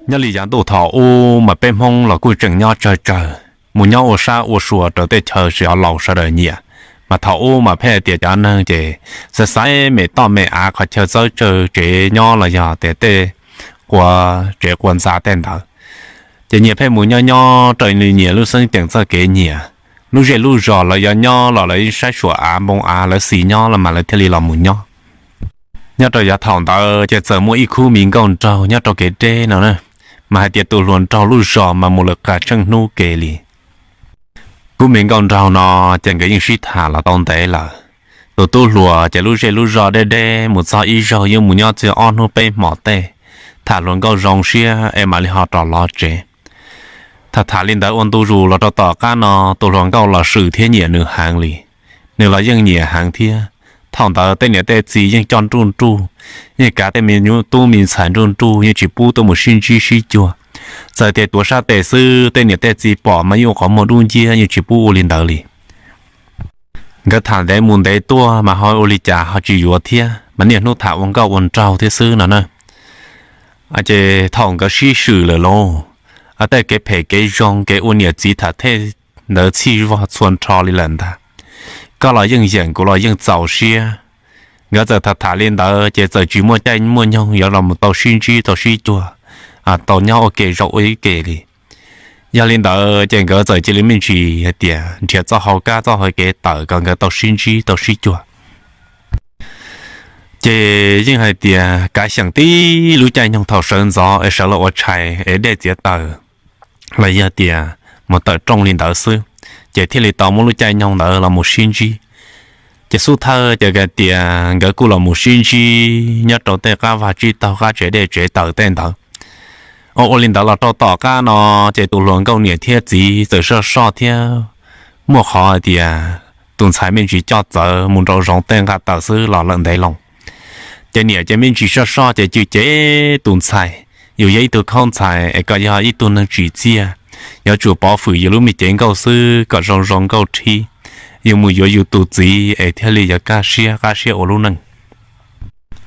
Nyob li yav ntuj thaum ub mas peb Hmoob los kuj tseem nyob tsawg tsawg, mus nyob ua sab ua sua rau tej chaw sib laus sawv daws nyiam. Mas thaum ub mas pheej hais tias cov neeg ces xaiv xaiv me toj me av qhov chaw txawb tsaw tsev nyob los yog tias tej quav tsev quav ntxa tej ntawd, ces nyias pheej mus nyob nyob raws li nyias lub xeeb ceem txoj kev nyiam. Lub zej lub zos lawv yuav nyob los lawv saib suam av npoo av lawv xis nyob los mas lawv thiaj li los mus nyob. Nyob rau yav thaum ntawd ces txawm muaj ib khub me nkauj nraug nyob rau kev deb no na, mas hais tias tus hluas nraug lub zos mas mus lawm qas tsheej hnub ke li. Khub me nkauj nraug no ces nkawd yeej sib tham los tau ntev lawm. Tus tub hluas ces lub zej lub zos deb deb mus txog ib zaug yeej mus nyob txiag ob hnub peb hmos tej, tham hluas nkauj zoo siab es mam li ho rov los tsev. Tham tham li ntawd ua ntu zus los rau tom qab no tus hluas nkauj los swm thiab nyiam nws heev li. Nws los yeej nyiam heev thiab. Thaum ntawd tej niam tej txiv yeej coj nruj nruj, yeej kav tej me tub me ntxhais nruj nruj yeej tsis pub tuaj mus sib ntsib sib cuag. Txawm tias tuav sab tes xwb tej niam tej txiv pom mas yeej ua qhov muag dub nciab yeej tsis pub ua li ntawd li. Nkawd tham ntev mus ntev tuaj mas ho ua li cas ho tsis yuav thiab mas niaj hnub tham ua nkauj ua nraug thiab xwb no na. Ces thaum nkawd sib swm lawm lauj, tej kev phem kev zoo kev ua niam txiv tham thej ntawd txhij vog txhua nrho li lawm ntag. Koj los yeej yeem kuv los yeej txaus siab. Nkawd txawm tham tham li ntawd ces txawm tsis muaj caij muaj nyoog yuav los mus tau sib ntsib tau sib cuag, tau nyob ua ke zoo ua ib ke li. Yog li ntawd ces nkawd txawm cia li me ntsis hais tias nrhiav txoj hau kab txoj hau kev tawm kom nkawd tau sib ntsib tau sib cuag. Ces yeej hais tias kav xyeem tib lub caij nyoog thaum sawv ntxov es sawv los ua tshais es dej txiav taws los yog tias mus tawm rooj li ntawd xwb, ces thiaj li tau muab lub caij nyoog ntawd los mus sib ntsib. Ces xub thawj ces hais tias nkawd kuj los mus sib ntsib nyob rau tej qab vaj tsib taug qab tsev dej tsev taws tej ntawd. Ua ua li ntawd los rau tom qab no ces tus hluas nkauj niam thiab txiv txawm soj soj thiab muaj qhov hais tias tus ntxhais me ntsis coj txawv mus nraum zoov tej nqa taws xwb los lawm ntev loo. Ces niam ces me ntsis soj soj ces cem cem tus ntxhais, yus yog ib tug khaub ntxhais es koj yog ib tug neeg tsim txiaj, yuav tsum pov hwm yus lub me cev nkauj xwb kom zoo zoo nkauj rhib, yus mus yuav yus tus txiv es thiaj li yuav kaj siab qab siab ua lub neej.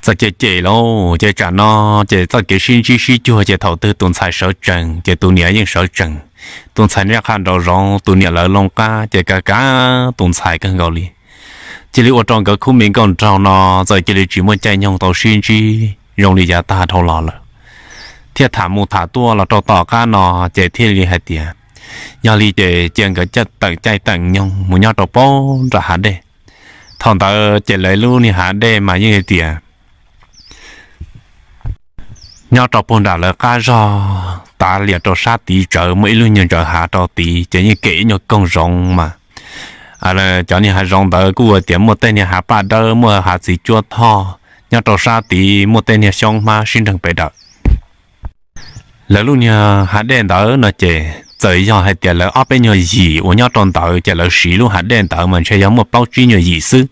Txawm cem cem lauj ces tsam no ces txoj kev sib ntsib sib cuag ces thaum twg tus ntxhais sawv tsees ces tus niam yeej sawv tsees. Tus ntxhais nyob qhov nraum zoov tus niam lawv loo qab ces kav kav tus ntxhais kawg nkaus li. Cia li ua rau nkawd khub me nkauj nraug no txawm cia li tsis muaj caij nyoog tau sib ntsib zoo li yav tag dhau los lawm. Thiaj tham mus tham tuaj los rau tom qab no ces thiaj li hais tias yog li ces cia nkawd tawm caij tawm nyoog mus nyob rau puag nram hav dej. Thaum ntawd ces lawv lub niag hav dej mas yeej hais tias nyob rau puag nram lawv qab zog tav lias rau sab tid tsawv muaj ib lub nyuag ntawd hav rau tid ces yeej kem ib nyuag koog zoov mas cov niag hav zoov ntawd kuj tias muaj tej niag hav paj dawb muaj hav txiv cuab thoj, nyob rau sab tid muaj tej niag xyoob hmab sib nreeg pes daws. Lawv lub niag hav dej ntawd no ces txawm yog hais tias lawv ob peb nyuag yim uas nyob rau ntawd ces lawv siv lub hav dej ntawd mas ntshe yog muaj plaub tsib nyuag yim xwb,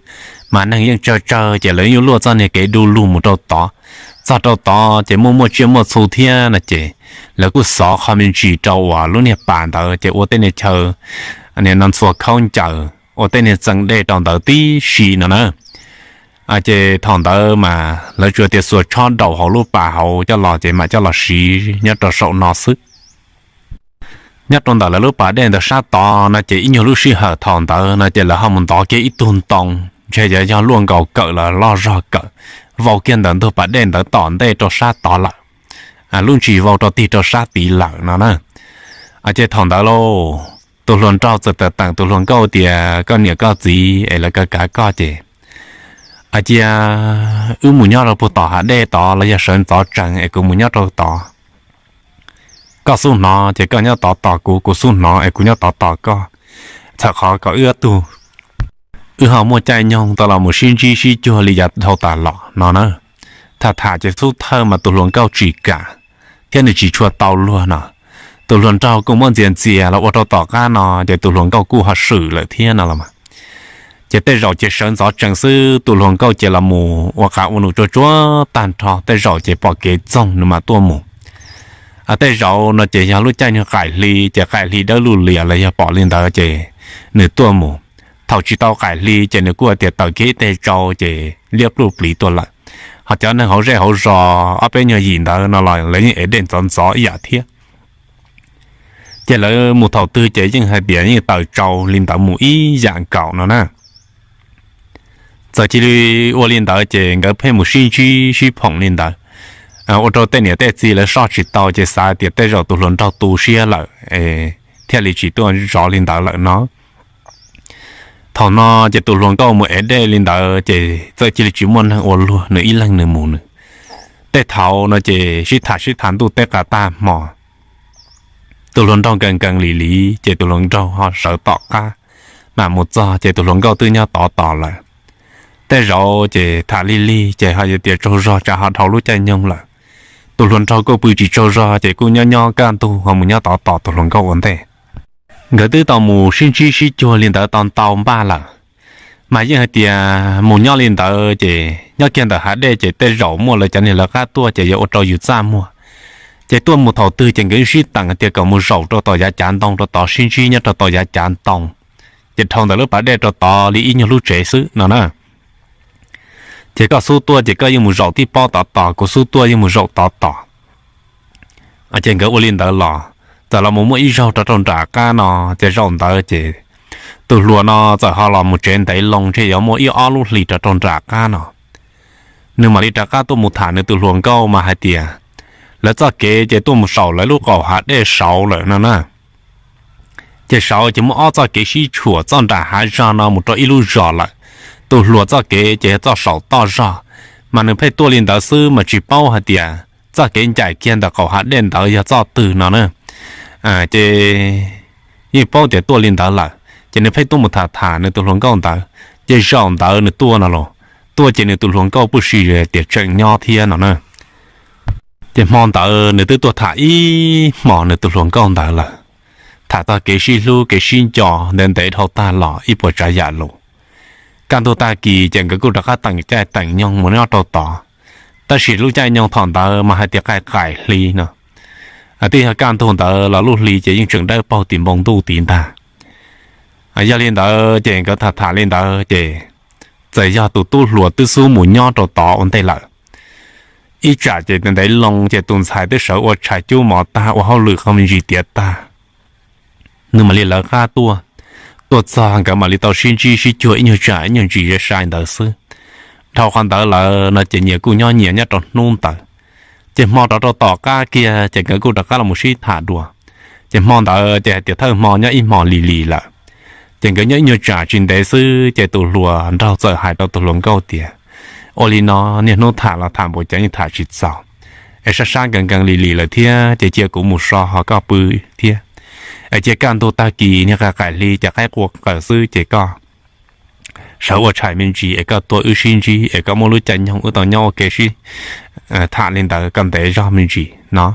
mas neeg yeej tsawg tsawg ces lawv yeej luaj txoj niag kev du lug mus rau tod. Txog rau tod ces muaj muaj tsiaj muaj txhu thiab no ces lawv kuj xov qhov me ntsis rau uas lub niag pas ntawd ces ua tej niag chaw, niag no ntxhua khaub ncaws ua tej niag txee dej rau ntawd tib si no na. Ces thaum ntawd mas lawv tsuas tias xuas tshob daus hauv lub pas hauv coj los ces mam coj los siv nyob rau saum no xwb. Nyob rau ntawm lawv lub pas dej ntawd sab tod no ces ib nyuag lub sij hawm thaum ntawd no ces lawv ho mus ntov kiag ib tug ntoo, ntshe yog luaj nkaus kawm los loj zog kawm, vau kiag ntawm ntug pas dej ntawd tom ntej rau sab tod lawm. Lub ntsis vau rau tig rau sab tid lawm no na. Ces thaum ntawd lauj, tus hluas nraug txawm tawm teem tus hluas nkauj tias koj niam koj txiv es lawv kav kav koj ces, cia wb mus nyob rau puag tom hav dej tod los yog sawv ntxov tsees es kuv mus nyob rau tod. Koj xub hnov ces koj nyob tod tos kuv, kuv xub hnov es kuv nyob tod tos koj. Txhawm qhov kom wb ob tug, wb ho muaj caij nyoog tau los mus sib ntsib sib cuag li yav dhau tas los no na. Tham tham ces xub thawj mas tus hluas nkauj tsis kam thiab nws tsis tshua tau luag no. Tus hluas nraug kuj muab ntxias ntxias los ua rau tom qab no ces tus hluas nkauj kuj ho swm lawm thiab no los mas. Ces tej zaum ces sawv ntxov tsees xwb tus hluas nkauj ces los mus ua qav ua num tsuag tsuag tag nrho, tej zaum ces pom kev txoog nws mam tuaj mus. Tej zaum no ces yog lub caij nws qaim hli ces qaim hli dawb luj lias los yog pom li ntawd ces nws tuaj mus. Thaum tsis tau qaim hli ces nws kuj tias tawm kiag ib teg tsau ces liab pluj pliv tuaj lawm. Ho cov neeg hauv zej hauv zos ob peb nyuag yim ntawd no los lawv yeej ev dej ntxov ntxov ib yam thiab. Ces lawv mus thaum twg ces yeej hais tias yeej taws tsau li ntawd mus ib yam nkaus no na. Txawm cia li ua li ntawd ces nkawd pheej mus sib ntsib sib phoom li ntawd, ua rau tej niam tej txiv lawv soj tsis tau ces xav tias tej zaum tus hluas nraug tu siab lawm thiaj li tsis tuaj zov li ntawd lawm no. Thaum no ces tus hluas nkauj mus ev dej li ntawd ces txawm cia li tsis muaj neeg ua luag, nws ib leeg nws mus nws. Tej thaum no ces sib tham sib tham ntuj teb qas tag hmo, tus hluas nraug nkees nkees li li ces tus hluas nraug ho sawv tom qab mam mus txog ces tus hluas nkauj twb nyob tov tos lawm. Tej zaum ces tham lig lig ces ho yog tias tsaug zog tsam ho dhau lub caij nyoog lawm. Tus hluas nraug kuj pw tsis tsaug zog ces kuj nyob nyob kaj ntug ho mus nyob tov tos tus hluas nkauj ua ntej. Nkawd twb tau mus sib ntsib sib cuag li ntawd tau ntau npaj lawm, mas yeej hais tias mus nyob li ntawd ces nyob kiag ntawm hav dej ces tej zaum muaj lawv cov niag lawv qab tuaj ces yuav ua rau yus txaj muag. Ces tuaj mus thaum twg ces nkawd sib teem tias kom mus zaum rau tom yav cav ntoo rau tod sib ntsib nyob rau tom yav cav ntoo. Ces dhau ntawm lub pas dej rau tod li ib nyuag lub tsev xwb no na. Ces koj xub tuaj ces koj yeej mus zaum tib pob tov tos, kuv xub tuaj yeej mus zaum tov tos. Ces nkawd ua li ntawd los, txawm los mus muaj ib zaug rau rau nram qab no, ces zaum ntawd ces tus hluas no txawm ho los mus tsev ntev loo ntshe yuav muaj ib ob lub hlis rau rau nram qab no. Nws mam li rov qab tuaj mus tham nws tus hluas nkauj mas hais tias lawv txoj kev ces tuaj mus saum lawv lub qaum hav dej saud lawm no na. Ces saud ces muaj ob txoj kev sib tshuam, txoj nram hav zog no mus rau ib lub zos lawm. Tus hluas txoj kev ces yog txoj saum toj zog, mas nws pheej tuaj li ntawd xwb mas tsis paub hais tias txoj kev ncaim kiag ntawm qaum hav dej ntawd yog txoj twg no na. Ces yeej paub tias tuaj li ntawd lawm, ces nws pheej tuaj mus tham tham nws tus hluas nkauj ntawd. Ces zaum ntawd nws tuaj no los, tuaj ces nws tus hluas nkauj pub si tias tseem nyob thiab no na. Ces hmo ntawd nws twb tuaj tham ib hmos nws tus hluas nkauj ntawd lawm, tham txog kev sib hlub kev sib nco ntev ntev dhau tag los ib puas tsav yam lus. Kaj ntug tag kis ces nkawd kuj rov qab teem caij teem nyoog mus nyob rau tod. Tab sis lub caij nyoog thaum ntawd mas hais tias qaim qaim hli no, twb yog kaj ntug ntawd los lub hli ces yeej tseem dawb paug tim npoo ntuj tid ntag. Yog li ntawd ces nkawd tham tham li ntawd ces txawm yog tus tub hluas twb xub mus nyob rau tod ua ntej lawm. Ib tsam ces ntev loo ces tus ntxhais twb sawv ua tshais cub mov tag ua hauj lwm qhov me ntsis tiav tag, nws mam li lawv qab tuaj. Tuaj txog nkawd mam li tau sib ntsib sib cuag ib nyuag tsam ib nyuag ntsis ze sai ntawd xwb. Dhau qhov ntawd lawm no ces nyias kuj nyob nyias nyob rau hnub ntawd. Ces hmo rov rau tom qab kiag ces nkawd kuj rov qab los mus sib tham dua. Ces hmo ntawd ces hais tias thawj hmo nyob ib hmos li li lawm. Ces nkawd nyob ib nyuag tsam tsis ntev xwb ces tus hluas nraug txawm hais rau tus hluas nkauj tias, ua li no, niaj hnub tham los tham npaum cas yeej tham tsis txaus, es sab sab nkees nkees li li lawm thiab ces cia kuv mus so ho koj pw thiab. Es cia kaj ntug tag kis niag qaim qaim hli ces qaib qua qaws xwb ces koj sawv ua tshais me ntsis es koj tuaj wb sib ntsib es koj muab lub caij nyoog wb tau nyob ua ke sib tham li ntawd kom ntev zog me ntsis no.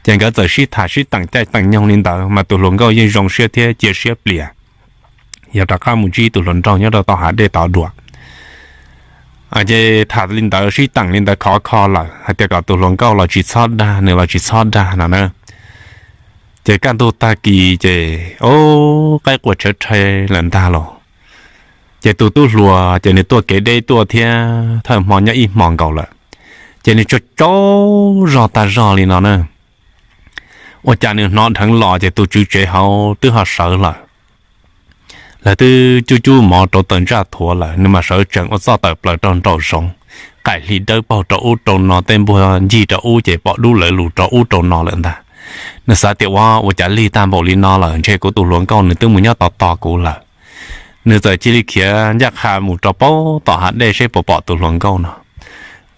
Ces nkawd txawm sib tham sib teem caij teem nyoog li ntawd mas tus hluas nkauj yeej zoo siab thiab cia siab plias yog rov qab mus ntsib tus hluas nraug nyob rau tom hav dej tod dua. Ces tham li ntawd sib teem li ntawd khov kho lawm hais tias kom tus hluas nkauj los tsis txhob dag nws los tsis txhob dag no na. Ces kaj ntug tag kis ces o, qaib qua tshawv rhe lawm ntag los. Ces tus tub hluas ces nws tuaj kev deb tuaj thiab thawj hmo nyob ib hmos nkaus lawm, ces nws tsaug tsaug zog tag zog li no na. Ua cas nws hnov dheev los ces tus tswv tsev hauv twb ho sawv lawm. Lawv twb cub cub mov rau tawm ntsaj thuav lawm, nws mas sawv tsees ua txoj tawm plaws rau nraum zoov. Qaim hli dawb paug rau ub rau no, tej npuag ncig rau ub ces pom dub lawv lus rau ub rau no lawm ntag. Nws xav tias ua, ua cas lig tag npaum li no lawm, ntshe kuv tus hluas nkauj nws twb mus nyob tos tos kuv lawm. Nws txawm cia li khiav ncaj qha mus rau paub tom hav dej seb puas pom tus hluas nkauj no.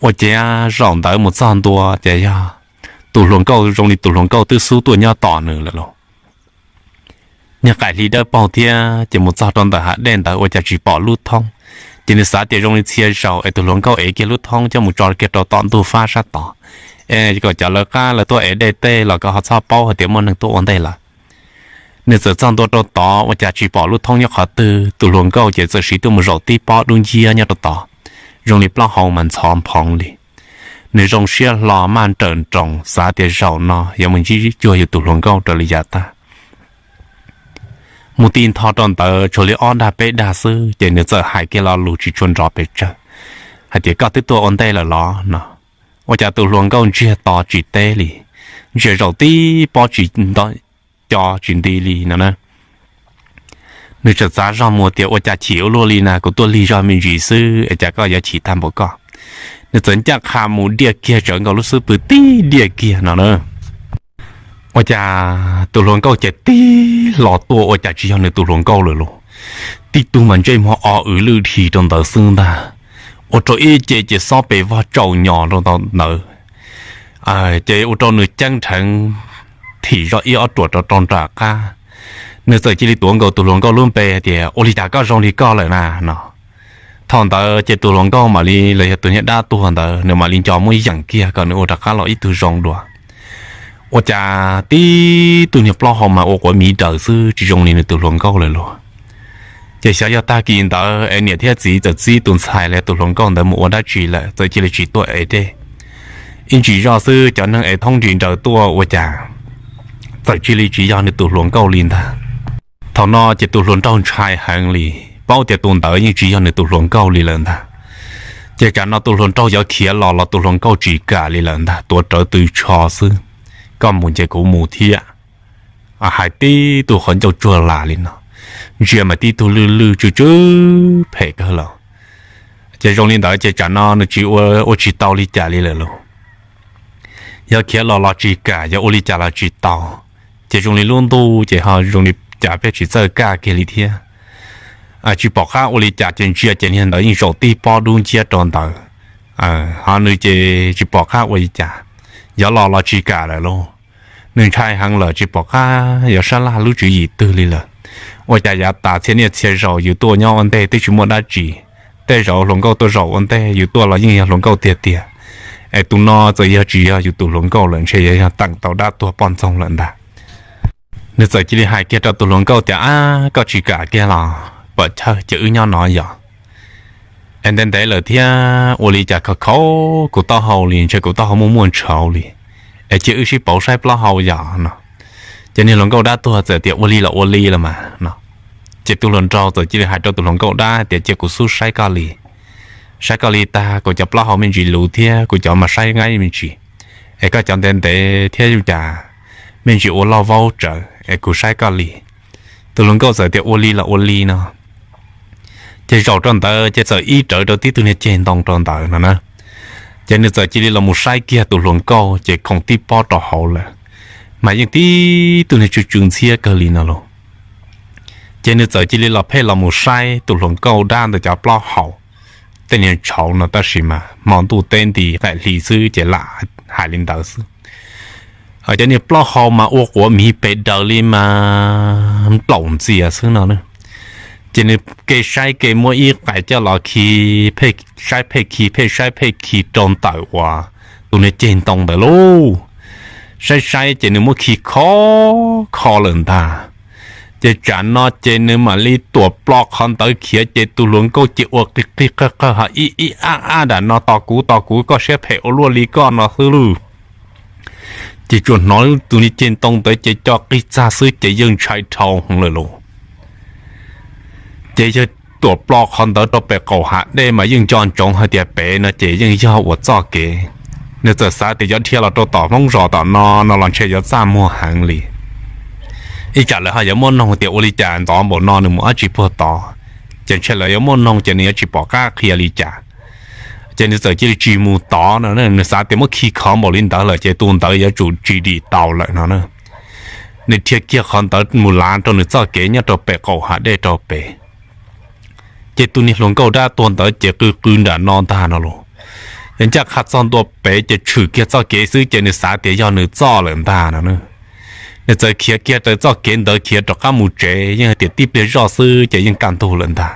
Ua ciav zaum ntawd mus txog ntua ces yog tus hluas nkauj zoo li tus hluas nkauj twb xub tuaj nyob tos nws lawm lauj. Niag qaim hli dawb paug thiab ces mus txog rau ntawm hav dej ntawd ua cas tsis pom lub thoob. Ces nws xav tias zoo li txhia zaus es tus hluas nkauj ev kiag lub thoob coj mus tso kiag rau tom ntug fab sab tod, es kom cov lawv qab lawv tuaj ev dej tej los kom ho txhob paub hais tias muaj neeg tuaj ua ntej lawm. Nws txawm txog ntua rau tod ua cas tsis pom lub thoob nyob qhov twg, tus hluas nkauj ces txawm siv tuaj mus zaum tib pob dub nciab nyob rau tod, zoo li plaub hau mas ntxhov nphoov li. Nws zoo siab hlo maj nrawm nroos xav tias zaum no yuav mus ntsib cuag yus tus hluas nkauj raws li yav tag. Mus ti ntho rau ntawd tshuav li ob dag peb dag xwb ces nws txawm hais kiag lo lus tsis tshua nrov pes tsawg. hais tias, Koj twb tuaj ua ntej lawm los? no. Ua cas tus hluas nkauj ntsiag to tsis teb li, ntsia zaum tib pob tsis nto, co tsis nti li no na. Nws txawm txav zog mus tias, Ua cas chim ua luaj li na, kuv tuaj lig zog me ntsis xwb es cas koj yuav chim tag npaum koj? Nws txawm ncaj qha mus diaj kiag, tsawv nkaus lub xub pwg tib diaj kiag no na. Ua cas tus hluas nkauj ces tig hlo tuaj, ua cas tsis yog nws tus hluas nkauj lawm lauj. Tib tug mas ntsej muag o w lwj dhi rau ntawd xwb ntag, ua rau ib ce ces xob pes vog tsaus nyos rau ntawd. Ces ua rau nws ceeb dheev thim zog ib ob ruam rau rau nram qab. Nws txawm cia li tuav nkaus tus hluas nkauj lub npe tias, Ua li cas koj zoo li koj lawm na? no. Thaum ntawd ces tus hluas nkauj mam li, los yog tus niag dab tuag ntawd, nws mam li nco muab yeem kiag kom nws ua rov qab los ib tug zoo dua. Ua cas tib tug niag plaub hau mas ua quav miv daws xwb, tsis zoo li nws tus hluas nkauj lawm lauj. Ces xyov yog tag kis ntawd es niam thiab txiv txawm txib tus ntxhais los yog tus hluas nkauj ntawd mus ua dab tsi lawm, txawm cia li tsis tuaj ev dej. Ib ntsis zoj xwb cov neeg es thoob nris nraws tuaj, ua cas txawm cia li tsis yog nws tus hluas nkauj li ntag. Thaum no ces tus hluas nraug ntshai heev li, paub tias tus ntawd yeej tsis yog nws tus hluas nkauj li lawm ntag. Ces tsam no tus hluas nraug yuav khiav los los tus hluas nkauj tsis kam li lawm ntag, tuav rawv tw tsho xwb, koj mus ces kuv mus thiab. Hais tib tug qhov ncauj tsuag las li no, ntsia mas tib tug lwj lwj tsw tsw phem kawg lawm. Ces zoo li ntawd ces tsam no nws tsis ua, ua tsis tau li cas li lawm lauj. Yog khiav los los tsis kam, yog ua li cas los tsis tau. Ces zoo li lub ntuj ces ho zoo li cas peb tsis txawj kaj kiag li thiab. Tsis pom qab ua li cas ces ntsia ces niag ntawd yeej zaum tib pob dub nciab rau ntawd. Ho nws ces tsis pom qab ua li cas, yuav los los tsis kam lawm lauj. Nws ntshai heev lawm, tsis pom qab yuav sab laj lub tswv yim twg li lawm. Ua cas yav tas txhia niaj txhia zaus yus tuaj nyob ua ntej twb tsis muaj dab tsi, tej zaum hluas nkauj tuaj zaum ua ntej yus tuaj los yeej yog hluas nkauj tiag tiag, es tus no txawm yog tsis yog yus tus hluas nkauj lawm, ntshe yog teem tau dab tuag poj ntxoog lawm ntag. Nws txawm cia li hais kiag rau tus hluas nkauj tias, Ab, koj tsis kam kiag los pom chaw, cia wb nyob no yom. Es ntev ntev lawm thiab ua li cas khov khaum kuv taub hau li, ntshe kuv taub hau muaj muaj ntshauv li, es cia wb sib pauv saib plaub hau yom no. Ces niag hluas nkauj dab tuag txawm tias, Ua li los ua li los mas no. Ces tus hluas nraug txawm cia li hais rau tus hluas nkauj dab tias, Cia kuv xub saib koj li, saib koj li tag kuv cov plaub hau me ntsis luv thiab kuv cov mas saib nqaib me ntsis, es koj cov ntev ntev thiab yus cas me ntsis ua loj vaub tsawv es kuv saib koj li. Tus hluas nkauj txawm tias, Ua li los ua li no. Ces zaum rau ntawd ces txawm ib rawv rau tib tug niag ceg ntoo rau ntawd no na. Ces nws txawm cia li los mus saib kiag tus hluas nkauj ces khoom tib pob rau hauv lawm, mas yeej tib tug niag tsw tsw ntxhiab kawg li no lauj. Ces nws txawm cia li los pheej los mus saib tus hluas nkauj dab ntawd cov plaub hau, tej niag ntshauv no tab sis mas hmo ntuj teb nti qaim hli xwb ces lam hais li ntawd xwb. Cov niag plaub hau mas ua quav miv pes daws li mas nplaum ntxias xwb no. Ces nws ke saib ke muab ib qais coj los khi, saib pheej khi pheej saib pheej khi rau ntawm uas tus niag ceg ntoo ntawd lauj. Saib saib ces nws muab khi khov kho lawm ntag. Ces tsam no ces nws mam li tuam plo qhov ntawd khiav ces tus hluas nkauj ces ua qig qig qawg qawg ho ib ib ab ab nram no, Tos kuv, tos kuv, koj siab phem ua luaj li koj no xwb lauj. Ces tsuas hnov tus niag ceg ntoo ntawd ces co qig txag xwb ces yeej ntshai dhau hwv lawm lauj. Ces yawg tuam plo qhov ntawd rau pem qaum hav dej mas yeej nco ntsoov hais tias pem no ces yeej yog uas txoj kev. Nws txawm xav tias yuav dhia los rau tom Hmoob zos tom no no los ntshe yuav txaj muag heev li. Ib tsam lawv ho yuav muaj noog tias ua li cas ntxov npaum no nws mus dab tsi puag tod, ces ntshe lawv yuav muaj noog ces nws yuav tsis pom qab qhia li cas. Ces nws txawm cia li tsis mus tod no, nws xav tias muab khi khov npaum li ntawd lawm ces tus ntawd yuav tsum tsis dim tau lawm no. Nws dhia kiag qhov ntawd mus lav rau nws txoj kev nyob rau pem qaum hav dej rau pem. Ces tus niag hluas nkauj dab tuag ntawd ces qw qw nram no ntag no los. Yog ncaj qha txog ntua pem ces tshwm kiag txoj kev xwb ces nws xav tias yog nws txoj lawm ntag no. Nws txawm khiav kiag raws txoj kev ntawd khiav rov qab mus tsev, yeej hais tias tib pliag zoj xwb ces yeej kaj ntug lawm ntag.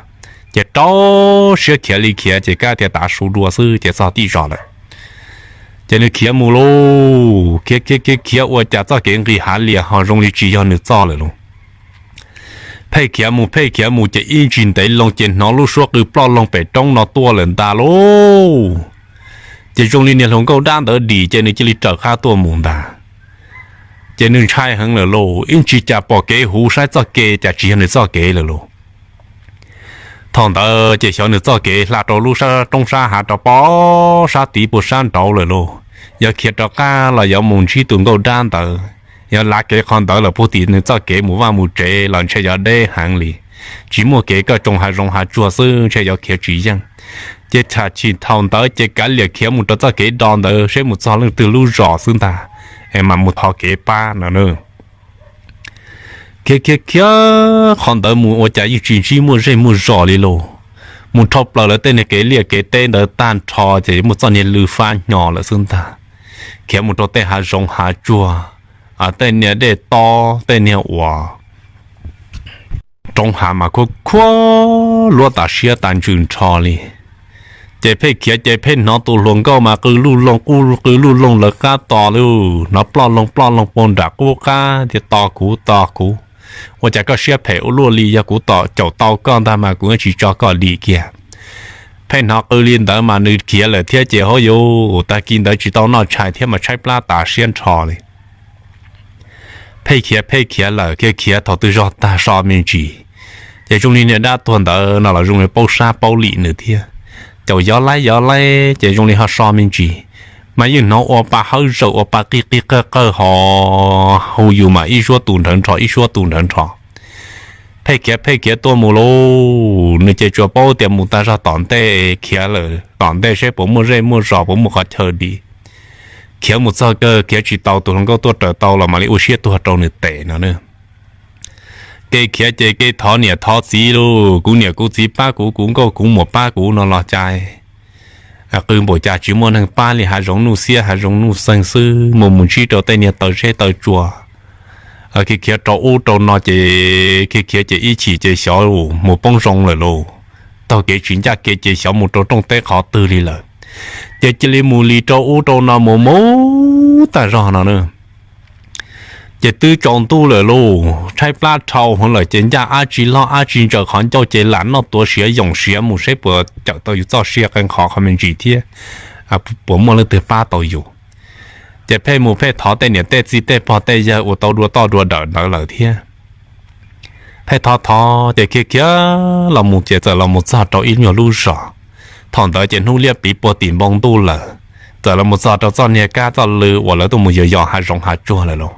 Ces rau siab khiav li khiav ces kab tias tav su dua xwb ces txog tib zos lawm. Ces nws khiav mus lauj, khiav khiav khiav khiav ua cas txoj kev nqis hav lias ho zoo li tsis yog nws txoj lawm lauj. Pheej khiav mus pheej khiav mus ces ib ntsis ntev loo ces hnov lub suab qw ploj loo pem roob no tuaj lawm ntag lauj. Ces zoo li niag hluas nkauj dab ntawd dim ces nws cia li raws qab tuaj mus ntag. Ces nws ntshai heev lawm lauj, ib ntsis cas pom kev huv saib txoj kev cas tsis yog nws txoj kev lawm lauj. Thaum ntawd ces xyov nws txoj kev hla rau lub sab roob sab hav rau pem sab tid puag sab nraud lawm lauj. Yog khiav rov qab los yuav mus ntsib tus nkauj dab ntawd, yog lav kev qhov ntawd lawm puag tim nws txoj kev mus vaj mus tsev los ntshe yuav deb heev li. Tsis muaj kev, koj tsoo hav zoov hav tsuag xwb ntshe yuav khiav tsis yeej. Ces thaum thaum ntawd ces kav liam khiav mus rau txoj kev do ntawd seb mus txog leej twg lub zos xwb ntag, es mam mus thov kev pab no. Khiav khiav khiav qhov ntawd mus ua cas yeej tsis ntsib muaj zej muaj zos li lauj. Mus dhau plaws lawv tej niag kev liaj kev teb ntawd tag nrho ces muaj txoj niag lw fab hnyo lawm xwb ntag. Khiav mus rau tej hav zoov hav tsuag, tej niag dej tob tej niag uas roob hav mas khuab khuab luab tas siab tas ntsws nrho li. Ces pheej khiav ces pheej hnov tus hluas nkauj mas qw luj loog qw luj loog lawv qab tos lauj, hnov ploj loog ploj loog puag nram qub qab tias, Tos kuv, tos kuv. Ua cas koj siab phem ua luaj li, yog kuv tom caum tau koj ntag mas kuv tsis tso koj dim kiag. Pheej hnov qw li ntawd mas nws khiav lawm thiab ces hauj yuv, tag kis ntawd tsis tau noj tshais thiab mas tshaib plab tas siab nrho li. Pheej khiav pheej khiav lawm, khiav khiav thaum twg zog tag so me ntsis, ces zoo li niag dab tuag ntawd no los zoo li paub sab paub lim nws thiab. Caum yov laib yov laib ces zoo li ho so me ntsis, mas yeej hnov ua pa hawb zaws ua pa qig qig qawg qawg ho hu yus mas ib suab tu nrhawv nrho ib suab tu nrhawv nrho. Pheej khiav pheej khiav tuaj mus lauj, nws ces tsuas paub tias mus tag zog tom ntej khiav lawm tom ntej seb puas muaj zej muaj zos puas muaj qhov chaw dim. Khiav mus txog kawg khiav tsis tau, tus hluas nkauj tuaj raws tau los mam li ua siab tuag rau nws tes no na. Kev khiav ces kev thov niam thov txiv lauj, kuv niam kuv txiv pab kuv, kuv nkauj kuv muam pab kuv no los cas qw npaum cas tsis muaj neeg pab li, hav zoov nuj xiab hav zoov nuj xeeg xwb, mus mus ntsib rau tej niag taw zeb taw tsua. Khiav khiav rau ub rau no ces khiav khiav ces ib chim ces xyov mus poob zoo lawm lauj. Taug kev tsis ncaj kev ces xyov mus rau rooj teb qhov twg li lawm. Ces cia li mus li rau ub rau no mus mus tag zog no na. Ces twb tsaus ntuj lawm lauj, tshaib plab dhau heev lawm ces ncaj ab tsi loj ab tsi ntsaws qhov ncauj ces lam noj tuav siav yoos siav mus seb puas cawm tau yus txoj sia qee qhov qhov me ntsis thiab puas muaj leej twg pab tau yus. Ces pheej mus pheej thov tej niam tej txiv tej pog tej yawg uas tau dua toj dua dawm ntawd lawm thiab. Pheej thov thov ces khiav khiav los mus ces txawm los mus txog rau ib nyuag lub zos. Thaum ntawd ces hnub liab pliv puag tim npoo ntuj lawm, txawm los mus txog rau txoj niag kab txoj lw uas lawv tuaj mus yos yos hav zoov hav tsuag lawm lauj.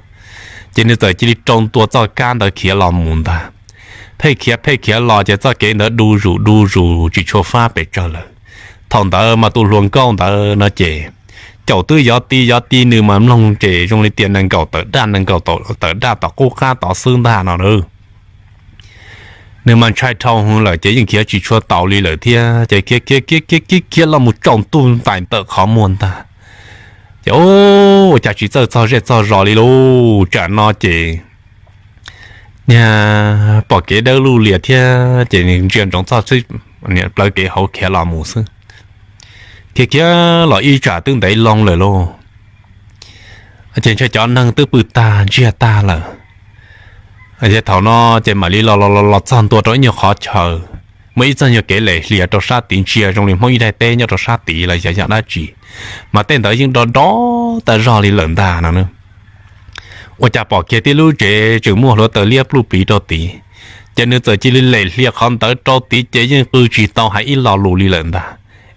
Ces nws txawm cia li rau ntua txoj kab ntawd khiav los mus ntag. Pheej khiav pheej khiav los ces txoj kev ntawd du zus du zus tsis tshua fab pes tsawg lawm. Thaum ntawd mas tus hluas nkauj ntawd no ces caum twb yov ti yov ti nws mas mloog ces zoo li tias nees nkaum tawm daj nees nkaum tawm daj tom qub qab tod xwb ntag no na. Nws mas ntshai dhau heev lawm ces yeej khiav tsis tshua taus li lawm thiab ces khiav khiav khiav khiav khiav khiav los mus tsaus ntuj ntais ntawm qhov muag ntag. Ces ua cas tsis txawj txog zej txog zos li lauj, tsam no ces niag pom kev dawb luj lias thiab ces ntsia ntsoov txog plawv kev hauv khiav los mus xwb. Khiav khiav los ib tsam twb ntev loo lawm lauj, ces ntshai cov neeg twb pw tag ntsiag tag lawm. Ces thaum no ces mam li los los los txog ntua rau ib nyuag qhov chaw, muaj ib txoj nyuag kev lem hlias rau sab tid ntsia zoo li Hmoob ib daim teb nyob rau sab tid los yog yam dab tsi, mas tej ntawd yeej do do tag zog li lawm ntag no na. Ua cas pom kiag tib lub tsev tseem muaj hluav taws liab pluj pliv rau tid, ces nws txawm cia li lem hlias qhov ntawd rau tid ces yeej qw tsis tau hais ib lo lus li lawm ntag.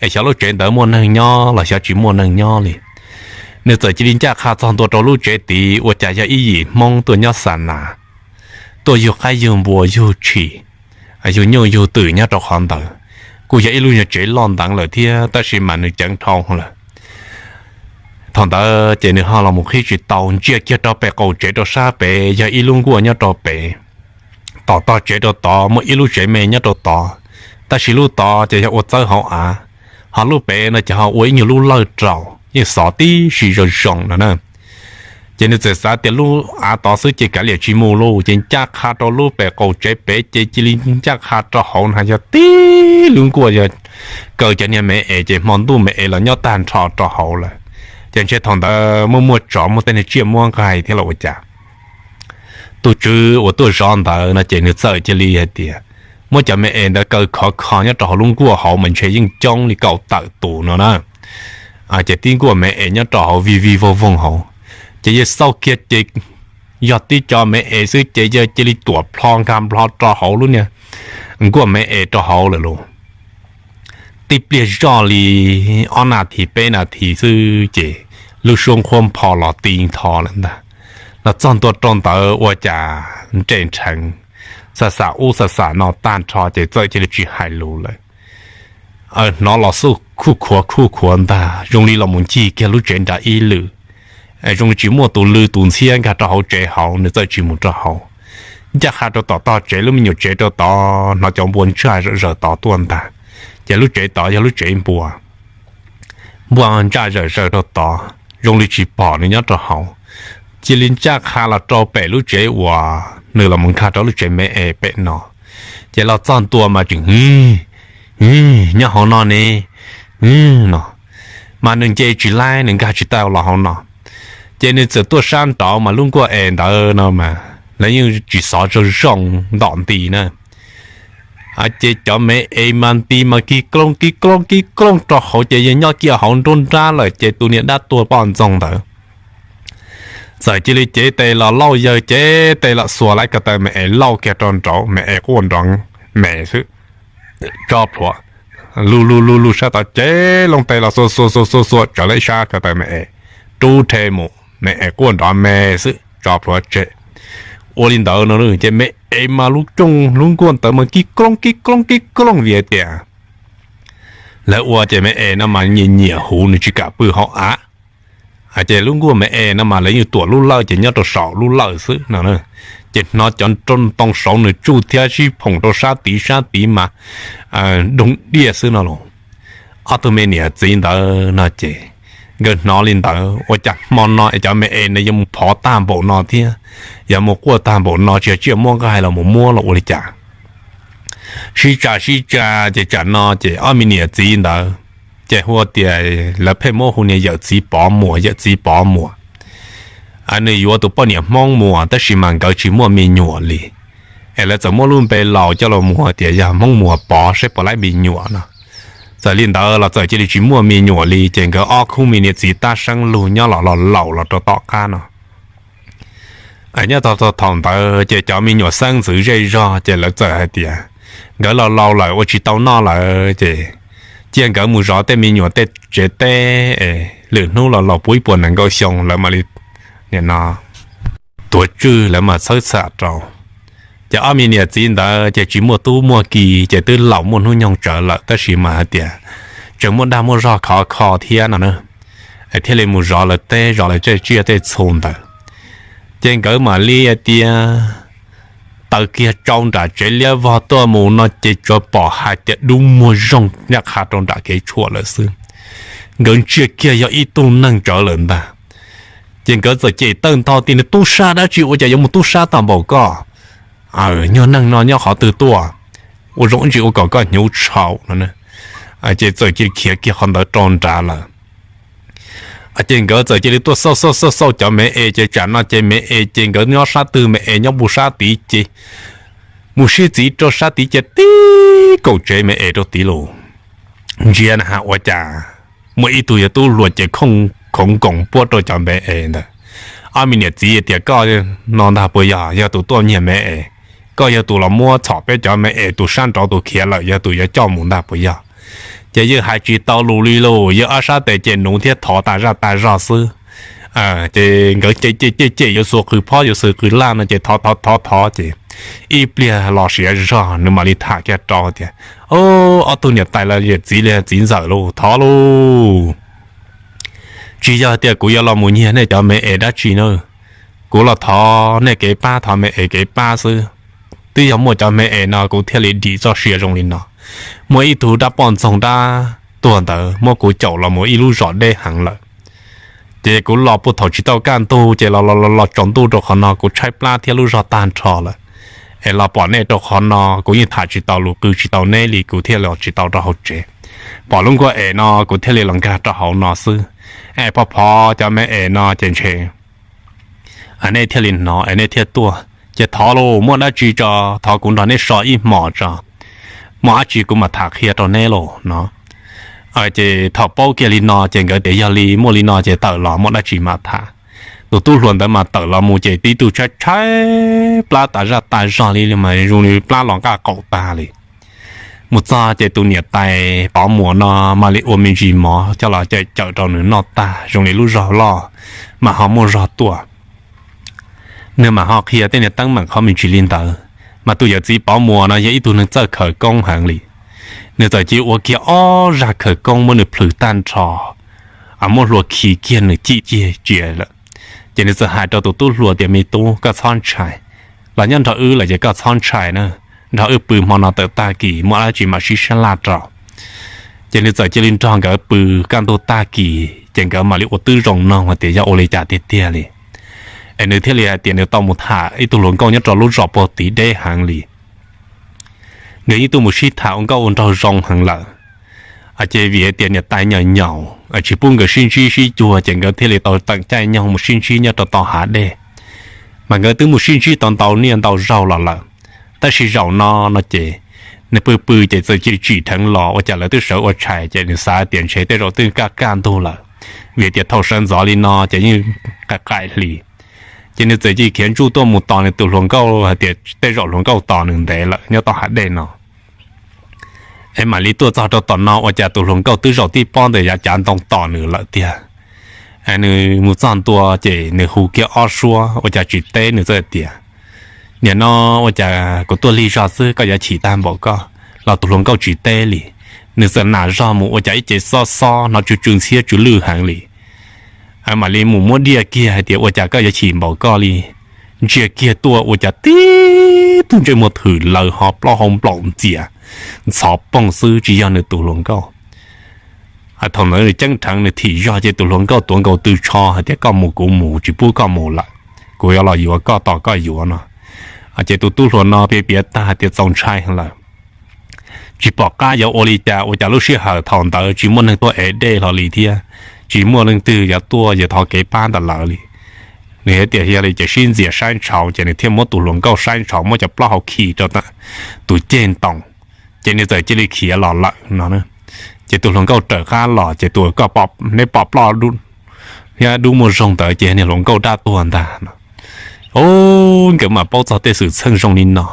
Es xyov lub tsev ntawd muaj neeg nyob los xyov tsis muaj neeg nyob li. Nws txawm cia li ncaj qha txog ntua rau lub tsev tid ua cas yog ib yim Hmoob tuaj nyob xa nas, tuaj yug qaib yug npua yug tshis, yug nyuj yug twm nyob rau qhov ntawd. Kuj yog ib lub nyuag tsev loj nteev lawm thiab tab sis mas nws ceev dhau lawm. Thaum ntawd ces nws ho los mus qhib tsis tau, ntsia kiag rau pem qaum tsev rau sab pem yog ib lub nkuaj nyob rau pem. Tom tog tsev rau tod muaj ib lub tsev me nyob rau tod, tab sis lub tod ces yog ua txawb hauv av, ho lub pem no ces ho ua ib nyuag lub lawj rau, yeej xov tib si zoo zoo no na. Ces nws txawm xav tias lub av tod xwb ces kav liam tsis mus lauj, ces ncaj qha rau lub pem qaum tsev pem ces cia li ncaj qha rau hauv na yog tib lub nkuaj yog kaw cov niag me es ces hmo ntuj me es los nyob tag nrho rau hauv lawm. Ces ntshe thaum ntawd muaj muaj tsov muaj tej niag tsiaj muab nqaij thiab los ua cas. Tus tswv uas tuaj zov ntawd no ces nws txawm cia li hais tias muab cov me es ntawd kaw khov kho nyob rau hauv lub nkuaj hauv mas ntshe yeej coob li kaum tawm tus no na. Ces tib nkuaj me es nyob rau hauv vij vij voog voog hauv, ces yawg xauj kiag ces yog tib co me es xwb ces yawg cia li tuam plho nkag nplho rau hauv lub niag nkuaj me es rau hauv lawm lauj. Tib pliag zoj li ob nas this peb nas this xwb ces lub suab nqhuab npho los ti nthos lawm ntag. Los txog ntua rau ntawd ua cas nres nrheev, xa xam ub xa xam no tag nrho ces txawm cia li tsis hais lus lawm. Hnov los xuj khuj khuav khuj khuav ntag, zoo li los mus ncig kiag lub tsev nrad ib lwm, zoo li tsis muaj tus lw tus ntxhiab nkag rau hauv tsev hauv, nws txawm tsis mus rau hauv. Ncaj qha rau tom tog tsev lub me nyuam tsev rau tod, hnov cov npua ntsaj zawm zaws tod tuaj ntag. Ces lub tsev tod yog lub tsev npua, npua ntsaj zawm zaws rau tod, zoo li tsis pom nws nyob rau hauv. Cia li ncaj qha los rau pem lub tsev uas nws los mus nkag rau lub tsev me es pem no. Ces los txog ntua mas tseem, nyob hauv no ne, no, mas nws nce tsis laib, nws nkag tsis tau los hauv no. Ces nws txawm tuaj sab nraud mas lub nkuaj es ntawd no mas lawv yeej tsis xov zoo zoo ntom nti na. Ces cov me es mas nti mas kig klooj kig klooj kig klooj rau hauv ces yog nyob kiag hauv nruab nrab lawm ces tus niam dab tuag poj ntxoog ntawd txawm cia li cev tes los lauj yawg, cev tes los xuas lawm ko taw me es lauj kiag rau nraud, me es quaj nrov me xwb. Tso plhuav, lug lug lug lug sab tod, cev loo tes los xuas xuas xuas xuas xuas tsawv lawm ib sab ko taw me es rub rhe mus, me es quaj nrov me xwb, tso plhuav tseg. Ua li ntawd no ces me es mas lub cooj lub nkuaj ntawd mas kib klooj kib klooj kib klooj vim tias lawv ua ces me es no mas nyiam nyiam huv, nws tsis kam pw hauv av. Ces lub nkuaj me es no mas lawv yeej tuam lub lawj ces nyob rau saum lub lawj xwb no. Ces hnov cov nroo ntoo saud nws tsuj thiab sib phoom rau sab tid sab tid mas doog diaj xwb no los. Ob tug me niam txiv ntawd no ces nkawd hnov li ntawd ua cas hmo no es cov me es no yuav mus phov tag npaum no thiab, yuav mus quaj tag npaum no, tsis yog tsiaj muab nqaij los mus muab los ua li cas. Sib tsa sib tsa ces tsam no ces ob me niam txiv ntawd ces hu tias lawv pheej muab hu niag yawm txiv Pov Muas, yawm txiv Pov Muas. Nws yuav tus poj niam Hmoob Muas tab sis mas nkawd tsis muaj me nyuam li. Es lawv txawm muab lub npe laus coj los mus tias yog Hmoob Muas Pov saib puas laib me nyuam no. Txawm li ntawd los txawm cia li tsis muaj me nyuam li ces nkawd ob khub me niam txiv tab seeb lug nyob los los laus los rau tom qab no. Nyob tau thaum ntawd ces cov me nyuam xeeb ntxwv zej zog ces lawv txawm hais tias nkawd laus laus lawm ua tsis tau noj lawm ces cia nkawd mus zov tej me nyuam tej tsev teb, lwm hnub los laus puv ib puas nees nkaum xyoo lawv mam li no tuav tswj lawv mam txhawb txham rau. Ces ob me niam txiv ntawd ces tsis muaj tub muaj ki ces twb laus muaj hnub nyoog tsawv lawm tab sis mas hais tias tseem muaj dag muaj zog khov kho thiab no na, thiaj li mus zov lawv teb zov lawv tej tsiaj tej txhu ntawd. Ces nkawd mam li hais tias taws kiag tsau nram tsev liab vog tuaj mus no ces tsuas pom hais tias dub muag zoog ncaj qha rau nram kev tshuam lawm xwb. Nkawd ntsia kiag yog ib tug neeg tsawv lawm ntag. Ces nkawd txawm cem tawj ntho tias nws tub sab dab tsi ua cas yuav mus tub sab tag npaum koj? Nyuag neeg no nyob qhov twg tuaj? Ua zoo ib ntsis ua kom koj hnyuv tshau no. Ces txawm cia khiav kiag qhov ntawd rau nrad lawm. Ces nkawd txawm cia li tuaj xauj xauj xauj xauj cov me es ces tsam no ces me es ces nkawd nyob sab twg me es nyob mus sab tid ces mus sib txiv rau sab tid ces tib kaum tsev me es rau tid lus. Ntsia na ua cas muaj ib tug yog tub hluas ces khoov nkoos puab rau cov me es ntawd. Ob me niam txiv tias koj no ntag puas yog, yog tus tuaj nyiag me es, koj yog tus los muab txhom peb cov me es, tus sab nraud tus khiav lawm yog tus yuav coj mus ntag puas yog? Ces yeej hais tsis tau lus li lauj, yeej ob sab tes ces nuv thiab thov tas zaj tas zog xwb. Ces nkawd cem cem cem cem yuav xuas qws phob yuav xuas qws laj no ces thov thov thov thov ces ib pliag los siav zog nws mam li tham kiag rau tias, ob tug niam tais los yawm txiv li txiv ntxawm lauj, thov lauj, tsis yog tias kuv yuav los mus nyiag nej cov me es dab tsi na, kuv los thov nej kev pab, thov me es kev pab xwb. Twb yog muaj cov me es no kuv thiaj li dim txoj sia zoo li no. Muaj ib tug dab poj ntxoog dab tuag ntawd muab kuv caum los mus ib lub zos deb heev lawm. Ces kuv los puag thaum tsis tau kaj ntug ces los los los tsaus ntuj rau qhov no kuv tshaib plab thiab lub zog tag nrho lawm. Es los pom nej rau qhov no kuv yeej tham tsis tau lus, qw tsis tau neb li, kuv thiaj los tsis tau rau hauv tsev. Pom lub nkuaj es no kuv thiaj li los nkag rau hauv no xwb. Es phov phov cov me es no ces ntshe nej thiaj li hnov es nej thiaj tuaj. Ces thov lauj, muaj dab tsi tso thov kuv nrog neb so ib hmos tso, muaj dab tsi kuv mam tham qhia rau neb lauj no. Ces thaum paub kiag li no ces nkawd tias yog li muaj li no ces tawm los muaj dab tsi mam tham. Tus tub hluas ntawd mas tawm los mus ces tib tug tshaib tshaib plab tas zaj tas zog li mas zoo li plab los nqaj qaum tag li. Mus txog ces tus niam tais Pov Muas no mam li ua me ntsis mov coj los cawm cawm rau nws noj tag zoo li lub zog loj, mas ho muaj zog tuaj. Nws mam ho qhia tej niag teeb meem qhov me ntsis li ntawd. Mas tus yawm txiv Pov Muas no yog ib tug neeg txawj khawv koob heev li. Nws txawm cia li ua kiag ob zaj khawv koob muab nws plhws tag nrho, muab hlua khi kiag nws cim ciag cia lawm. Ces nws txawm hais rau tus tub hluas tias, Me tub, koj txhob ntshai, los nyob nrog wb lawm ces koj txhob ntshai na. Nrog wb pw hmo no tawm tag kis muaj dab tsi mam sib sab laj rau. Ces nws txawm cia li nrog nkawd pw kaj ntug tag kis ces nkawd mam li ua tib zoo noog hais tias yog ua li cas tiag tiag li. Es nws thiaj li hais tias nws tau mus tham ib tug hluas nkauj nyob rau lub zos puag tid deb heev li. Nkawd yeej tuaj mus sib tham ua nkauj ua nraug zoo heev lawm. Ces vim hais tias niam tais nyaum nyaum tsis pub nkawd sib ntsib sib cuag ces nkawd thiaj li tau teem caij nyoog mus sib ntsib nyob rau tom hav dej. Mas nkawd twb mus sib ntsib tau ntau niaj ntau zaug los lawm, tab sis zaum no no ces nws pw pw ces txawm cia li tsim dheev los ua cas lawv twb sawv ua tshais ces nws xav tias ntshe tej zaum twb kaj kaj ntug lawm, vim tias thaum sawv ntxov li no ces yeej qaim qaim hli. Ces nws txawm cia li khiav ntsuj tuaj mus tos nws tus hluas nkauj hais tias tej zaum hluas nkauj tos nws ntev lawm nyob tom hav dej no. Es mam li tuaj txog rau tom no ua cas tus hluas nkauj twb zaum tib pob ntawm yav cav ntoo tos nws lawm tiag. Nws mus txog ntua ces nws hu kiag ob suab ua cas tsis teb, nws txawm tias, Niam no, ua cas kuv tuaj lig zog xwb koj yuav chim tag npaum koj? Los tus hluas nkauj tsis teb li. Nws txawm nam zog mus ua cas ib ce xob xob hnov tsw tsw ntxhiab tsw lwj heev li. Mam li mus muab diaj kiag hais tias, Ua cas koj yuav chim npaum koj li? Ntsia kiag tuaj ua cas tib tug ntsej muag thwm lawv ho plaub hau nplaum ntxias ntxhov poog xwb tsis yog nws tus hluas nkauj. Thaum ntawd nws ceeb rheev nws thim zog ces tus hluas nkauj tuav nkaus tw tsho hais tias, Koj mus kuv mus, tsis pub koj mus lawm, kuv yuav los yuav koj tos koj yuav no. Ces tus tub hluas no piav piav tag hais tias txaus ntshai lawm, tsis pom qab yuav ua li cas, ua cas lub sij hawm thaum ntawd tsis muaj neeg tuaj ev dej hlo li thiab, tsis muaj leej twg yuav tuaj yuav thov kev pab ntawm lawv li. Nws hais tias yog li ces sib ntxias saib ntshauv, ces nws thiaj muab tus hluas nkauj saib ntshauv muab cov plaub hau khi rau tus ceg ntoo, ces nws txawm cia li khiav los lawm no. Ces tus hluas nkauj raws qab los ces tus, Koj, neb pom ploj thiab dub muaj zog ntawd ces niag hluas nkauj dab tuag ntag no. Nkawd mam paub txog tej xwm txheej zoo li no.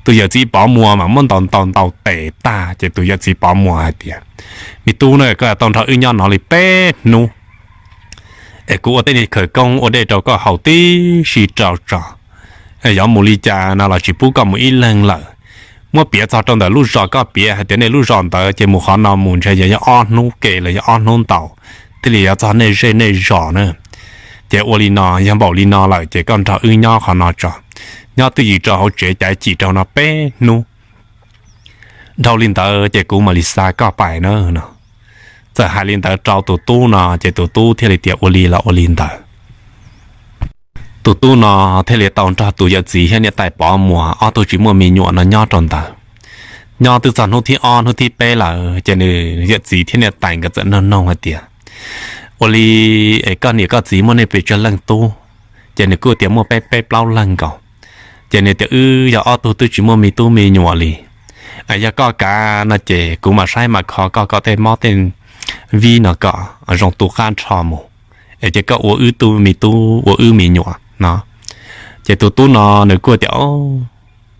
Tus yawm txiv Pov Muas mas muab ntaus ntaus ntaus tes tag ces tus yawm txiv Pov Muas hais tias, Me tub na, koj tau nrog wb nyob no li peb hnub es kuv ua tej niag khawv koob ua dej rau koj haus tib si rau tso. Yuav mus li cas no los tsis pub koj mus ib leeg lawm. Muab piav txog rau ntawm lub zos koj piav hais tias nej lub zos ntawd ces mus qhov no mus ntshe yog ob hnub ke los yog ob hnub ntau thiaj li yuav txog nej zej nej zos na. Ces ua li no, yog npaum li no lawm ces koj nrog wb nyob qhov no tso, nyob twj ywm rau hauv tsev caiv cim rau no peb hnub. Dhau li ntawd ces kuv mam li xa koj pais na no. Txawm hais li ntawd rau tus tub no ces tus tub thiaj li tias ua li los ua li ntawd. Tus tub no thiaj li tau nrog tus yawm txiv thiab niam tais Pov Muas ob tug tsis muaj me nyuam no nyob rau ntawd. Nyob twb txog hnub thib ob hnub thib peb lawm ces nws yawm txiv thiab niam tais nkawd txawm noog noog hais tias, Ua li es koj niam koj txiv muaj nej pes tsawg leej tub? Ces nws kuj tias muaj peb peb plaub leeg nkaus. Ces nws tias, Wb yog ob tug twb tsis muaj me tub me nyuam li. Yog koj kav no ces kuv mam saib mam kho koj kom tej mob tej vib no kom zoo tu qab nrho mus, es ces koj ua wb tug me tub ua wb me nyuam no. Ces tus tub no nws kuj tias,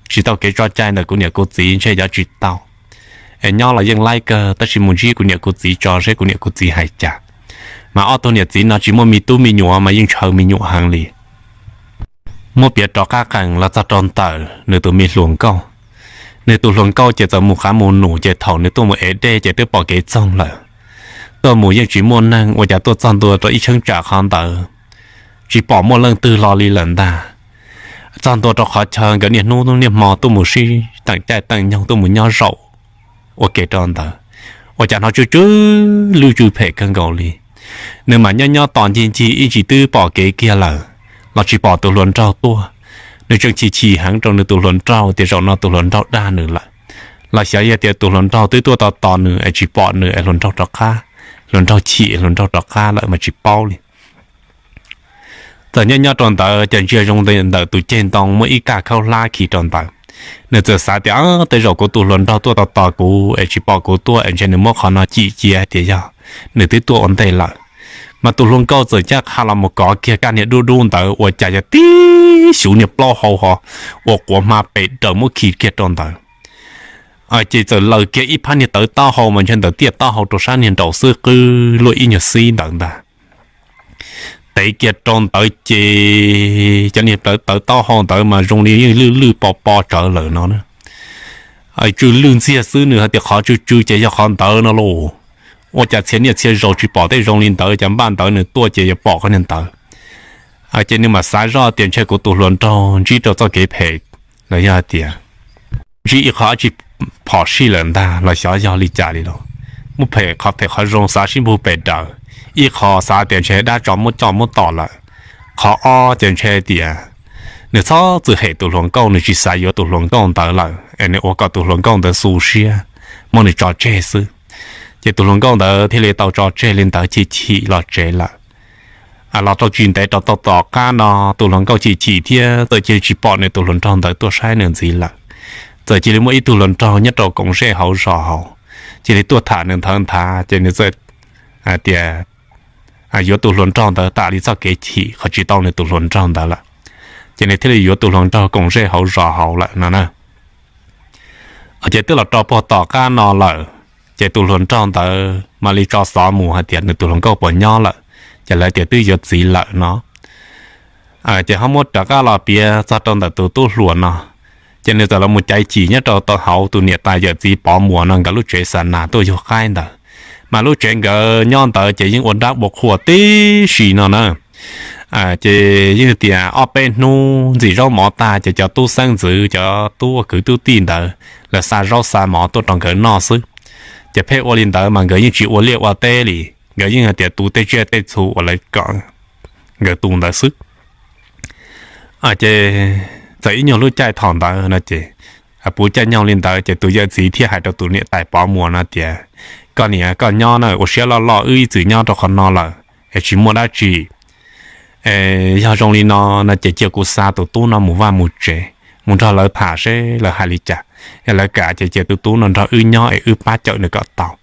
Tsis tau kev tso cai ntawm kuv niam kuv txiv ntshe yuav tsis tau. Es nyob los yeej laib kawg, tab sis mus ntsib kuv niam kuv txiv tso seb kuv niam kuv txiv hais cas. Mas ob tug niam txiv no tsis muaj me tub me nyuam mas yeej ntshaw me nyuam heev li. Muab piav rov qab qees los txog rau ntawm nws tus me hluas nkauj. Nws tus hluas nkauj ces txawm mus qav mus num ces thaum nws tuaj mus ev dej ces twb pom kev txoog lawm. Tuaj mus yeej tsis muaj neeg, ua cas tuaj txog ntua rau ib cheeb tsam qhov ntawd tsis pom muaj leej twg hlo li lawm ntag. Txog ntua rau qhov chaw nkawd niaj hnub niaj hmo tuaj mus sib teem caij teem nyoog tuaj mus nyob zaum ua ke rau ntawd, ua cas hnov tsw tsw lwj tsw phem kawg nkaus li. Nws mas nyob nyob tos ncig ncig ib ntsis twb pom kev kiag lawm, los tsis pom tus hluas nraug tuaj. Nws tseem chim chim heev rau nws tus hluas nraug tias zaum no tus hluas nraug dag nws lawm, los xyov yog tias tus hluas nraug twb tuaj tos tos nws es tsis pom nws es hluas nraug rov qab, hluas nraug chim hluas nraug rov qab lawm mas tsis paub li. Txawm nyob nyob rau ntawd ces ntsia zoo ntawm tus ceg ntoo muaj ib kaj khaub hlab khi rau ntawd. Nws txawm xav tias, Tej zaum kuv tus hluas nraug tuaj tos tos kuv es tsis pom kuv tuaj es ntshe nws muab qhov no cim cia tias yog nws twb tuaj ua ntej lawm. Mas tus hluas nkauj txawm ncaj qha los mus kov kiag kaj niag dub dub ntawd ua cas yog tib xyuv niag plaub hau ho ua quav hma pes daws muab khi kiag rau ntawd. Ces txawm laws kiag ib phab niag tawv taub hau mas ntshe ntawm tiaj taub hau rau sab niag nraum xwb, qwb luaj ib nyuag xib ntawd ntag. Tev kiag rau ntawd ces cov niag tawv taub hau ntawd mas zoo li yeej lwj lwj po po tsawv lawm no. Tsw lwj ntxiag xwb, nws hais tias qhov tsw tsw ces yog qhov ntawd no lauj. Ua cas txhia niaj txhia zaus tsis pom tej zoo li ntawd, cas npaj ntawd nws tuaj ces yuav pom qhov niag ntawd. Ces nws mam xav zoj tias ntshe kuv tus hluas nraug ntsib rau txoj kev phem, los yog hais tias ntsib ib qho dab tsi phom sij lawm ntag los xyov yog li cas li lauj. Muab phem qhov phem qhov zoo xav sib npug pem daws, ib qho xav tias ntshe dab tsov muab coj muab tom lawm, qhov ob ces ntshe tias nws txhob txwm hem tus hluas nkauj, nws tsis xav yuav tus hluas nkauj ntawd lawm es nws ua kom tus hluas nkauj ntawd xu siab, muab nws tso tseg xwb. Ces tus hluas nkauj ntawd thiaj li tau tso tseg li ntawd chim chim los tsev lawm. Los rau tsis ntev rau tom qab no tus hluas nkauj chim chim thiab txawm cia li tsis pom nws tus hluas nraug ntawd tuaj saib nws ntxiv lawm. Txawm cia li muaj ib tug hluas nraug nyob rau koom zej hauv zos hauv, cia li tuaj tham nws ntawd nthav ces nws txawm hais tias yuav tus hluas nraug ntawd tas li txoj kev chim qhov tsis tau nws tus hluas nraug ntawd lawm. Ces nws thiaj li yuav tus hluas nraug koom zej hauv zos hauv lawm no na. Ces twb los rau puag tom qab no lawm, ces tus hluas nraug ntawd mam li tso xov mus hais tias nws tus hluas nkauj puas nyob lawm, ces lawv tias twb yuav txiv lawm no. Ces ho muab rov qab los piav txog rau ntawm tus tub hluas no, ces nws txawm los mus caiv chim nyob rau hauv tus niam tais yawm txiv Pov Muas no nkawd lub tsev xa nas tuaj yug qaib ntawd. Mas lub tsev nkawd nyob ntawd ces yeej ua dab ua qhua tib si no na. Ces yeej tias ob peb hnub ntxim zaub mov tag ces cov tub xeeb ntxwv, cov tub ua kwv tub tij ntawd lawv xa zaub xa mov tuaj rau nkawd noj xwb. Ces pheej ua li ntawd mas nkawd yeej tsis ua liaj ua teb li, nkawd yeej hais tias tu tej tsiaj tej txhu uas lawv kom nkawd tu ntawd xwb. Ces txawm ib nyuag lub caij thaum ntawd no ces puv caij nyoog li ntawd ces tus yawm txiv thiaj hais rau tus niam tais Pov Muas no tias, koj niam, koj nyob na, ua siab loj loj, wb ib txwm nyob rau qhov no lawm es tsis muaj dab tsi. Yog zoo li no no ces cia kuv xa tus tub no mus vaj mus tsev, mus nrog lawv tham seb lawv hais li cas. Yog lawv kam ces cia tus tub no nrog wb nyob es wb pab cawm nws kom tau.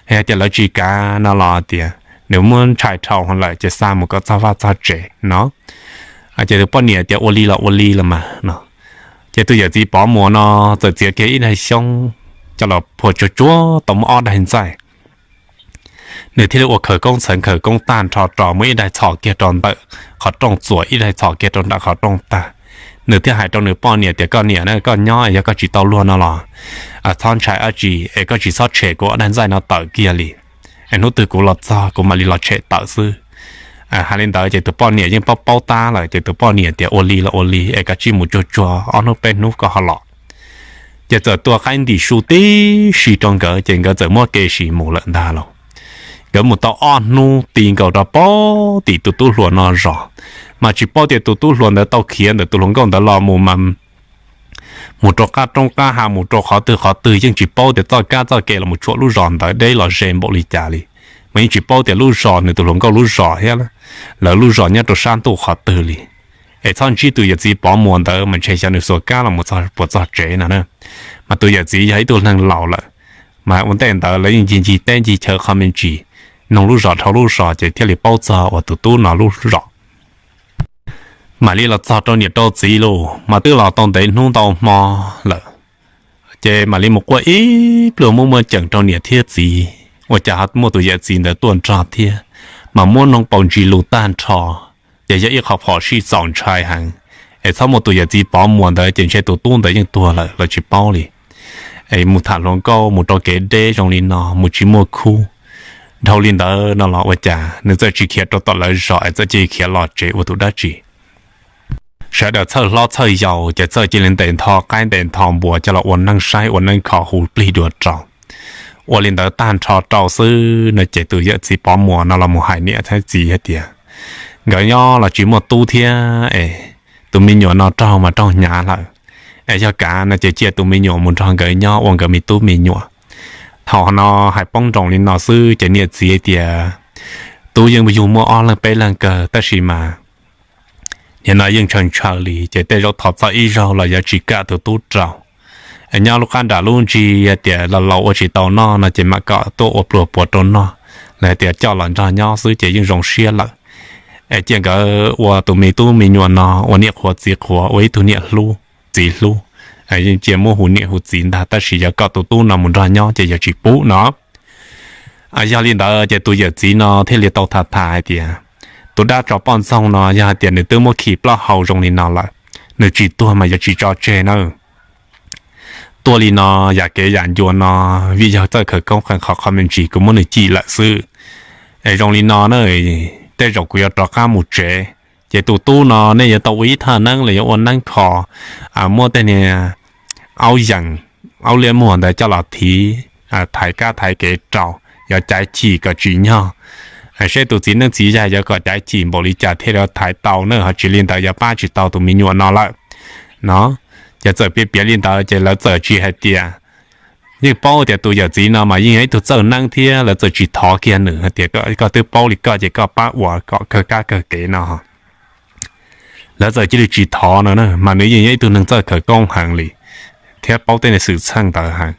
Yog tias lawv tsis kam no los tias nws muab ntshai dhau lawm ces xa mus kom txog vaj txog tsev no. Ces tus poj niam tias ua li los ua li los mas no. Ces tus yawm txiv Pov Muas no txawm txiav kiag ib daig xyoob coj los phua tsuag tsuag tau muaj ob daig ntxaij. Nws thiaj li ua khawv koob txhawv khawv koob tag nrho rau, muab ib daig txhos kiag rau ntawm qhov rooj txuas, ib daig txhos kiag rau nram qhov rooj tag. Nws thiaj hais rau nws poj niam tias, koj niam na, koj nyob, yog koj tsis tau luag no los txhob ntshai dab tsi es koj tsis txhob tshem kuv ob daig ntxaij no tawm kiag li. Es hnub twg kuv los txog kuv mam li los tshem tawm xwb. Hais li ntawd ces tus poj niam yeej paub paub tab lawm ces tus poj niam tias ua li los ua li es kav tsij mus tsuag tsuag ob hnub peb hnub koj ho los. Ces txawm tua qaib ntim su tib si rau nkawd ces nkawd txawm muab kev sim mus lawm ntag lauj. Nkawd mus tau ob hnub ti nkaus rau pem tim tus tub hluas no zos, mas tsis paub tias tus tub hluas ntawd tau khiav ntawm tus hluas nkauj ntawd los mus mas mus rau qab roob qab hav, mus rau qhov twg qhov twg yeej tsis paub tias txoj kab txoj kev los mus tshuam lub zos ntawd deb los ze npaum li cas li. Mas yeej tsis paub tias lub zos nws tus hluas nkauj lub zos thiab lawv lub zos nyob rau sab ntuj qhov twg li. Es txhob ntsib tus yawm txiv Pov Muas ntawd mas ntshe xyov nws xuas kab los mus txog puas txog tsev no na. Mas tus yawm txiv yog ib tug neeg laus lawm, mas ua ntej ntawd lawv yeej ncig ncig teb ncig chaw qho me ntsis, noog lub zos dhau lub zos ces thiaj li paub txog uas tus tub no lub zos. Mam li los txog rau niam rau txiv lauj, mas twb los tau ntev hnub ntau hmo lawm. Ces mam li mus quaj ib pluag muaj muaj ceem rau niam thiab txiv, ua cas ho muaj tus yawm txiv ntawd tuaj nrog thiab, mas muab noog paus ntsis lus tag nrho, ces yog ib qho phom sij txaus ntshai heev. Es txhob muaj tus yawm txiv Pov Muas ntawd ces ntshe tus tub ntawd yeej tuag lawm los tsis paub li. Es mus tham hluas nkauj mus rau kev deb zoo li no mus tsis muaj khub, dhau li ntawd no los ua cas nws txawm tsis khiav rau tom lawv zos es txawm cia li khiav los tsev ua tus dab tsi. Sawv daws txhawj hlob txhawj yau ces txawm cia li ntes ntho qaib ntes ntho npua coj los ua neeb saib ua neeb kho hu plig dua rau. Ua li ntawd tag nrho rau xwb no ces tus yawm txiv Pov Muas no los mus hais niam thiab txiv hais tias, nkawd nyob los tsis muaj tub thiab es tus me nyuam no raug mas raug hnyav lawm. Es yog kav no ces cia tus me nyuam mus nrog nkawd nyob ua nkawd me tub me nyuam. Thaum no hais poob nroos li no xwb ces niam txiv tias, tub yeej yug muaj ob leeg peb leeg kawg tab sis mas nim no yeej ntshaw ntshaw li ces tej zaum thov txog ib zaug los yuav tsis kam tus tub rau. Es nyob lub qab nram lub ntsis hais tias laus laus ua tsis tau noj no ces mam kom tuaj ua pluas puav rau noj, los hais tias coj los nrog nyob xwb ces yeej zoo siab lawm. Es cia nkawd ua tus me tub me nyuam no ua niam qhuav txiv qhuav, ua ib tug niam hlub txiv hlub, Yeej cia muab hu niam hu txiv ntag, tab sis yog kom tus tub no mus nrog nyob ces yog tsis pub no. Yog li ntawd ces tus yawm txiv no thiaj li tau tham tham hais tias, tus dab tsov poj ntxoog no yog hais tias nws twb muab khi plaub hau zoo li no lawm, nws tsis tuag mas yuav tsis tso tseg na. Tuaj li no, yam kev yam ncua no, vim yog txawj khawv koob qee qhov qhov me ntsis kuv muab nws cim lawm xwb. Es zoo li no na, tej zaum kuv yuav rov qab mus tsev. Ces tus tub no nej yuav tau ua ib thaj neeb los yuav ua neeb kho, muab tej niag aub yees, aub liab muag ntawd coj los thiv, thaiv kab thaiv kev rau, yuav caiv chim kom tsim nyog, seb tus txiv neeb txiv yaig yuav kom caiv chim npaum li cas thiaj li thaiv tau na, ho tsis li ntawd yuav pab tsis tau tus me nyuam no lawm no. Ces txawm piav piav li ntawd ces lawv txawm tsis hais tias, yeej paub tias tus yawm txiv no mas yeej yog ib tug txawj neeb thiab, lawv txawm tsis thov kiag nws hais tias, koj twb paub li koj ces koj pab ua kom kawg kab kawg kev no. Lawv txawm cia li tsis thov no na, mas nws yeej yog ib tug neeg txawj khawv koob heev li thiab paub tej xwm txheej ntawd heev.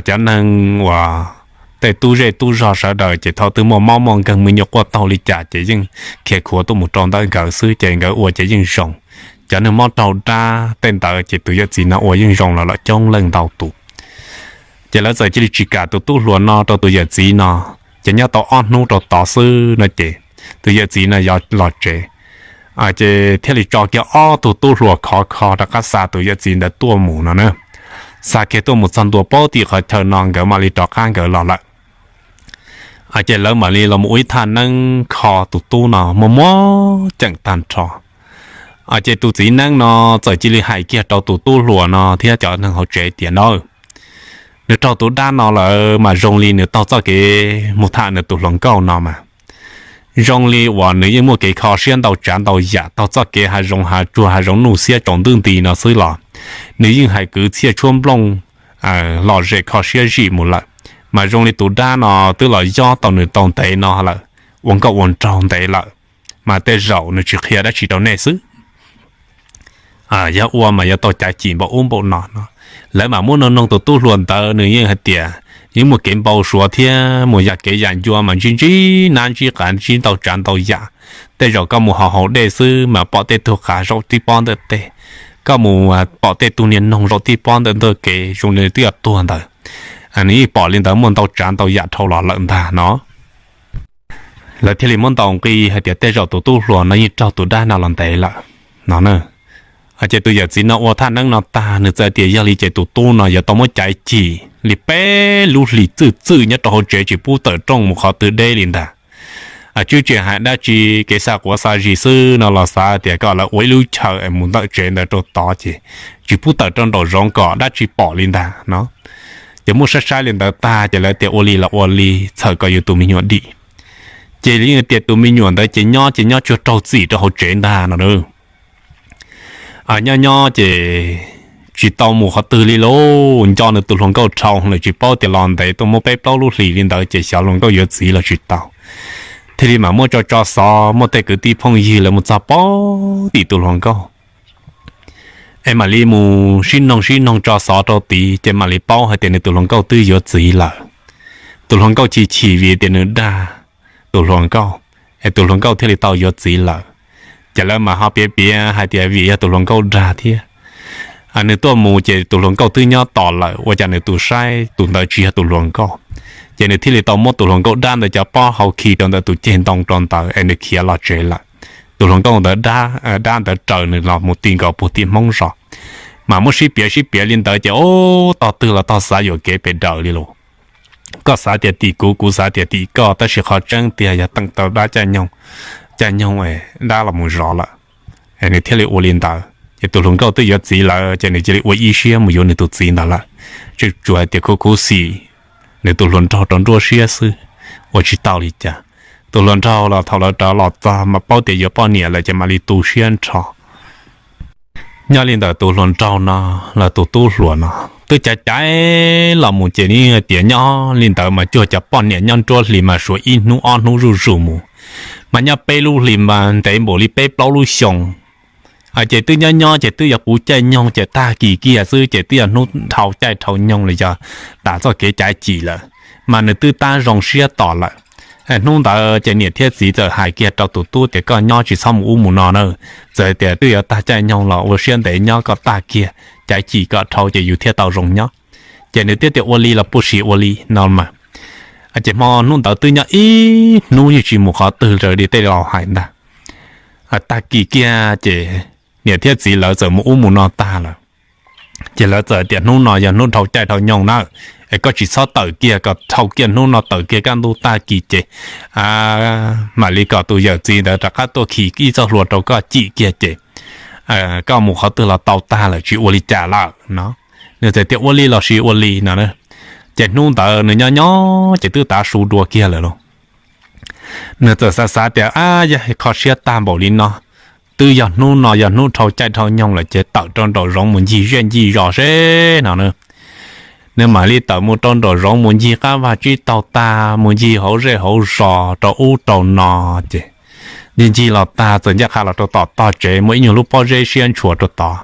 Cov neeg uas tej tub zej tub zog sawv daws ces thaum twg muaj mob muaj nkeeg me nyuam quaj taug li cas ces yeej khiav khuav tuaj mus rau ntawm nkawd xwb ces nkawd ua ces yeej zoo. Cov neeg mob raug dab tej ntawd ces tus yawm txiv no ua yeej zoo los lawm coob leej ntau tus. Ces lawv txawm cia li tsis kam tus tub hluas no rau tus yawm txiv no. Ces nyob tau ob hnub rau tod xwb no ces tus yawm txiv no yuav los tsev. Ces thiaj li tso kiag ob tug tub hluas khov kho rov qab xa tus yawm txiv ntawd tuaj mus no na. Xa kiag tuaj mus txog ntua pab tim qhov chaw no nkawd mam li rov qab nkawd los lawm. Ces lawv mam li los mus ua ib thaj neeb kho tus tub no muaj muab ceem tag nrho. Ces tus txiv neeb no txawm cia li hais kiag rau tus tub hluas no thiab cov neeg hauv tsev tias, no, nws raug tus dab no lawm mas zoo li nws taug txoj kev mus tham nws tus hluas nkauj no mas, zoo li uas nws yeej muaj kev kho siab ntau tsav ntau yam, taug txoj kev hav zoov hav tsuag hav zoov nuj xiab tsaus ntuj nti no xwb los nws yeej hais kwv txhiaj tshuab nplooj lom zem kho siab zim mus lawm. Mas zoo li tus dab no twb los yob tau nws tau ntev no lawm, ua nkauj ua nraug ntev lawm, mas tej zaum nws tsis qhia dab tsi rau nej xwb. Yog ua mas yuav tau caiv cim npaum ub npaum no no. Lawv mam muab noog noog tus tub hluas ntawd, nws yeej hais tias yeej muaj kev npau suav thiab mus yam kev yam ncua mas ntsib ntsib nab ntsib qav ntsib ntau tsav ntau yam. Tej zaum koj mus haus haus dej xwb mas pom tej tug qav zaum tib pob ntawm tej, koj mus pom tej tug niag noog zaum tib pob ntawm ntug kev zoo li twb yuav tuag ntawd. Nws yeej pom li ntawd muaj ntau tsav ntau yam dhau los lawm ntag no. Lawv thiaj li muab ntaus nqi hais tias tej zaum tus tub hluas no yeej raug tus dab no los ntev lawm no. Ces tus yawm txiv no ua thaj neeb no tag, nws txawm tias yog li ces tus tub no yuav tau muab caiv cim li peb lub hlis txwj txwj nyob rau hauv tsev tsis pub tawm rooj mus qhov twg deb li ntag. Twb tsis hais dab tsi, kev xa quav xa zis xwb no los xav tias kom lawv ua ib lub chaw es mus ntawm tsev ntawd rau tod ces tsis pub tawm rau nraum zoov kom dab tsi pom li ntag no. Ces muab saib saib li ntawd tag ces lawv tias ua li los ua li, txhawm kom yus tus me nyuam dim. Ces yeej tias tus me nyuam ntawd ces nyob ces nyob tsuag raug txim rau hauv tsev ntag no. Nyob nyob ces tsis tau mus qhov twg li lauj, nco nws tus hluas nkauj dhau lawm, tsis paub tias los ntev tuaj muaj peb plaub lub hlis li ntawd ces xyov hluas nkauj yuav txiv los tsis tau. Thiaj li mam muab tso tso xov, muaj tej kwv tij phooj ywg lawv mus txog pab tim tus hluas nkauj es mam li mus sib noog sib noog tso xov rau tid ces mam li paub hais tias nws tus hluas nkauj twb yuav txiv lawm. Tus hluas nkauj chim chim vim tias nws dag tus hluas nkauj, es tus hluas nkauj thiaj li tau yuav txiv lawm. Ces lawv mas ho piav piav hais tias vim yog tus hluas nkauj dag thiab. Nws tuaj mus ces tus hluas nkauj twb nyob tos lawm, ua cas nws tus saib tus ntawd tsis yog tus hluas nkauj. Ces nws thiaj li tau muab tus hluas nkauj dab ntawd cov pob hau khi rau ntawm tus ceg ntoo rau ntawd es nws khiav los tsev lawm. Tus hluas nkauj ntawd, dab ntawd raws nws los mus ti nkaus puag tim Hmoob zos. Mas muab sib piav sib piav li ntawd ces ub, tog twg los tog xav yuam kev pes daws li lauj. Koj xav tias tim kuv, kuv xav tias tim koj, tab sis qhov tseeb tiag yog teem tau dab caij nyoog, caij nyoog dab los mus zov lawm. Nws thiaj li ua li ntawd, ces tus hluas nkauj twb yuav txiv lawm ces nws cia li ua ib siab mus yuav nws tus txiv ntawd lawm. Tsuas hais tias khuv khuv xim nws tus hluas nraug rau nruab siab xwb, ua tsis tau li cas. Tus hluas nraug los thaum lawv rov los txog mas paub tias yuav poj niam lawm ces mam li tu siab nrho. Nyob li ntawm tus hluas nraug no los tus tub hluas no twb caiv caiv los mus ces nws tias nyob li ntawd mas cuag cov poj niam nyob nruab hlis mas suav ib hnub ob hnub zuj zus mus, mas nyob peb lub hlis mas ntev npaum li peb plaub lub xyoo. Ces twb nyob nyob ces twb yuav puv caij nyoog ces tag kis kiag xwb ces twb yog hnub dhau caij dhau nyoog los yog tas txoj kev caiv cim lawm, mas nws twb tab zoo siab tos lawm. Hnub ntawd ces niam thiab txiv txawm hais kiag rau tus tub tias koj nyob tsis txhob mus ub mus no na, txawm tias twb yuav tag caij nyoog los ua siab ntev nyob kom tag kiag, caiv cim kom dhau ces yus thiaj tau zoo nyob. Ces nws thiaj tias ua li los puj sim ua li no mas. Ces hmo hnub ntawd twb nyob ib hnub yeej tsis mus qhov twg raws li tej laus hais ntag. Tag kis kiag ces niam thiab txiv lawv txawm mus ub mus no tag lawm. Ces lawv txawm tias hnub no yog hnub dhau caij dhau nyoog na, es koj tsis txhob tawm kiag, kom dhau kiag hnub no tawm kiag kaj ntug tag kis ces mam li kom tus yawm txiv ntawd rov qab tuaj khi ib txoj hlua rau koj cim kiag ces koj mus qhov twg los tau tag lawm, tsis ua li cas lawm no. Nws txawm tias ua li los sis ua li no. Ces hnub ntawd nws nyob nyob ces twb tav su dua kiag lawm lauj. Nws txawm xav xav tias ab, yog kho siab tag npaum li no, twb yog hnub no yog hnub dhau caij dhau nyoog lawm ces tawm rau nraum zoov mus ncig zej ncig zos seb no na. Nws mam li tawm mus rau nraum zoov mus ncig qab vag tsib taug tag, mus ncig hauv zej hauv zos rau ub rau no ces ncig ncig los tag txawm ncaj qha los rau tom tog tsev muaj ib nyuag lub pob zeb siab ntshua rau tod.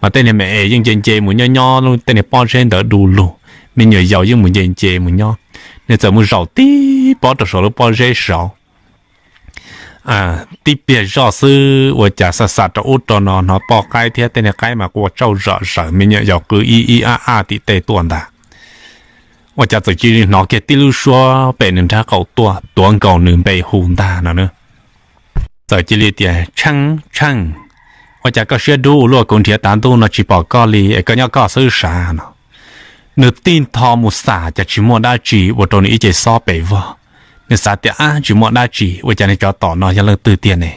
Mas tej niag me es yeej nce nce mus nyob nyob tej niag pob zeb ntawd du lug, me nyuam yaus yeej mus nce nce mus nyob. Nws txawm mus zaum tib pob rau saum lub pob zeb saud, tib pliag zoj xwb ua cas xa xa rau ub rau no hnov poj qaib thiab tej niag qaib mas qua tsauj zom zaws, me nyuam yaus qw ib ib ab ab tim tej tuaj ntag. Ua cas txawm cia li hnov kiag tib lub suab pem nws nrab qaum tuaj tuav nkaus nws npe hu ntag no. Txawm cia li tias, Tsheej, Tsheej, ua cas koj siab dub ua luaj, kuv nrhiav tav ntuj no tsis pom koj li es koj nyob koj xwb sav no. Nws tig ntho mus xam cas tsis muaj dab tsi ua rau nws ib ce xob pes vog. Nws xav tias ab, tsis muaj dab tsi, ua cas nws cov tom no yog leej twg tiag ne?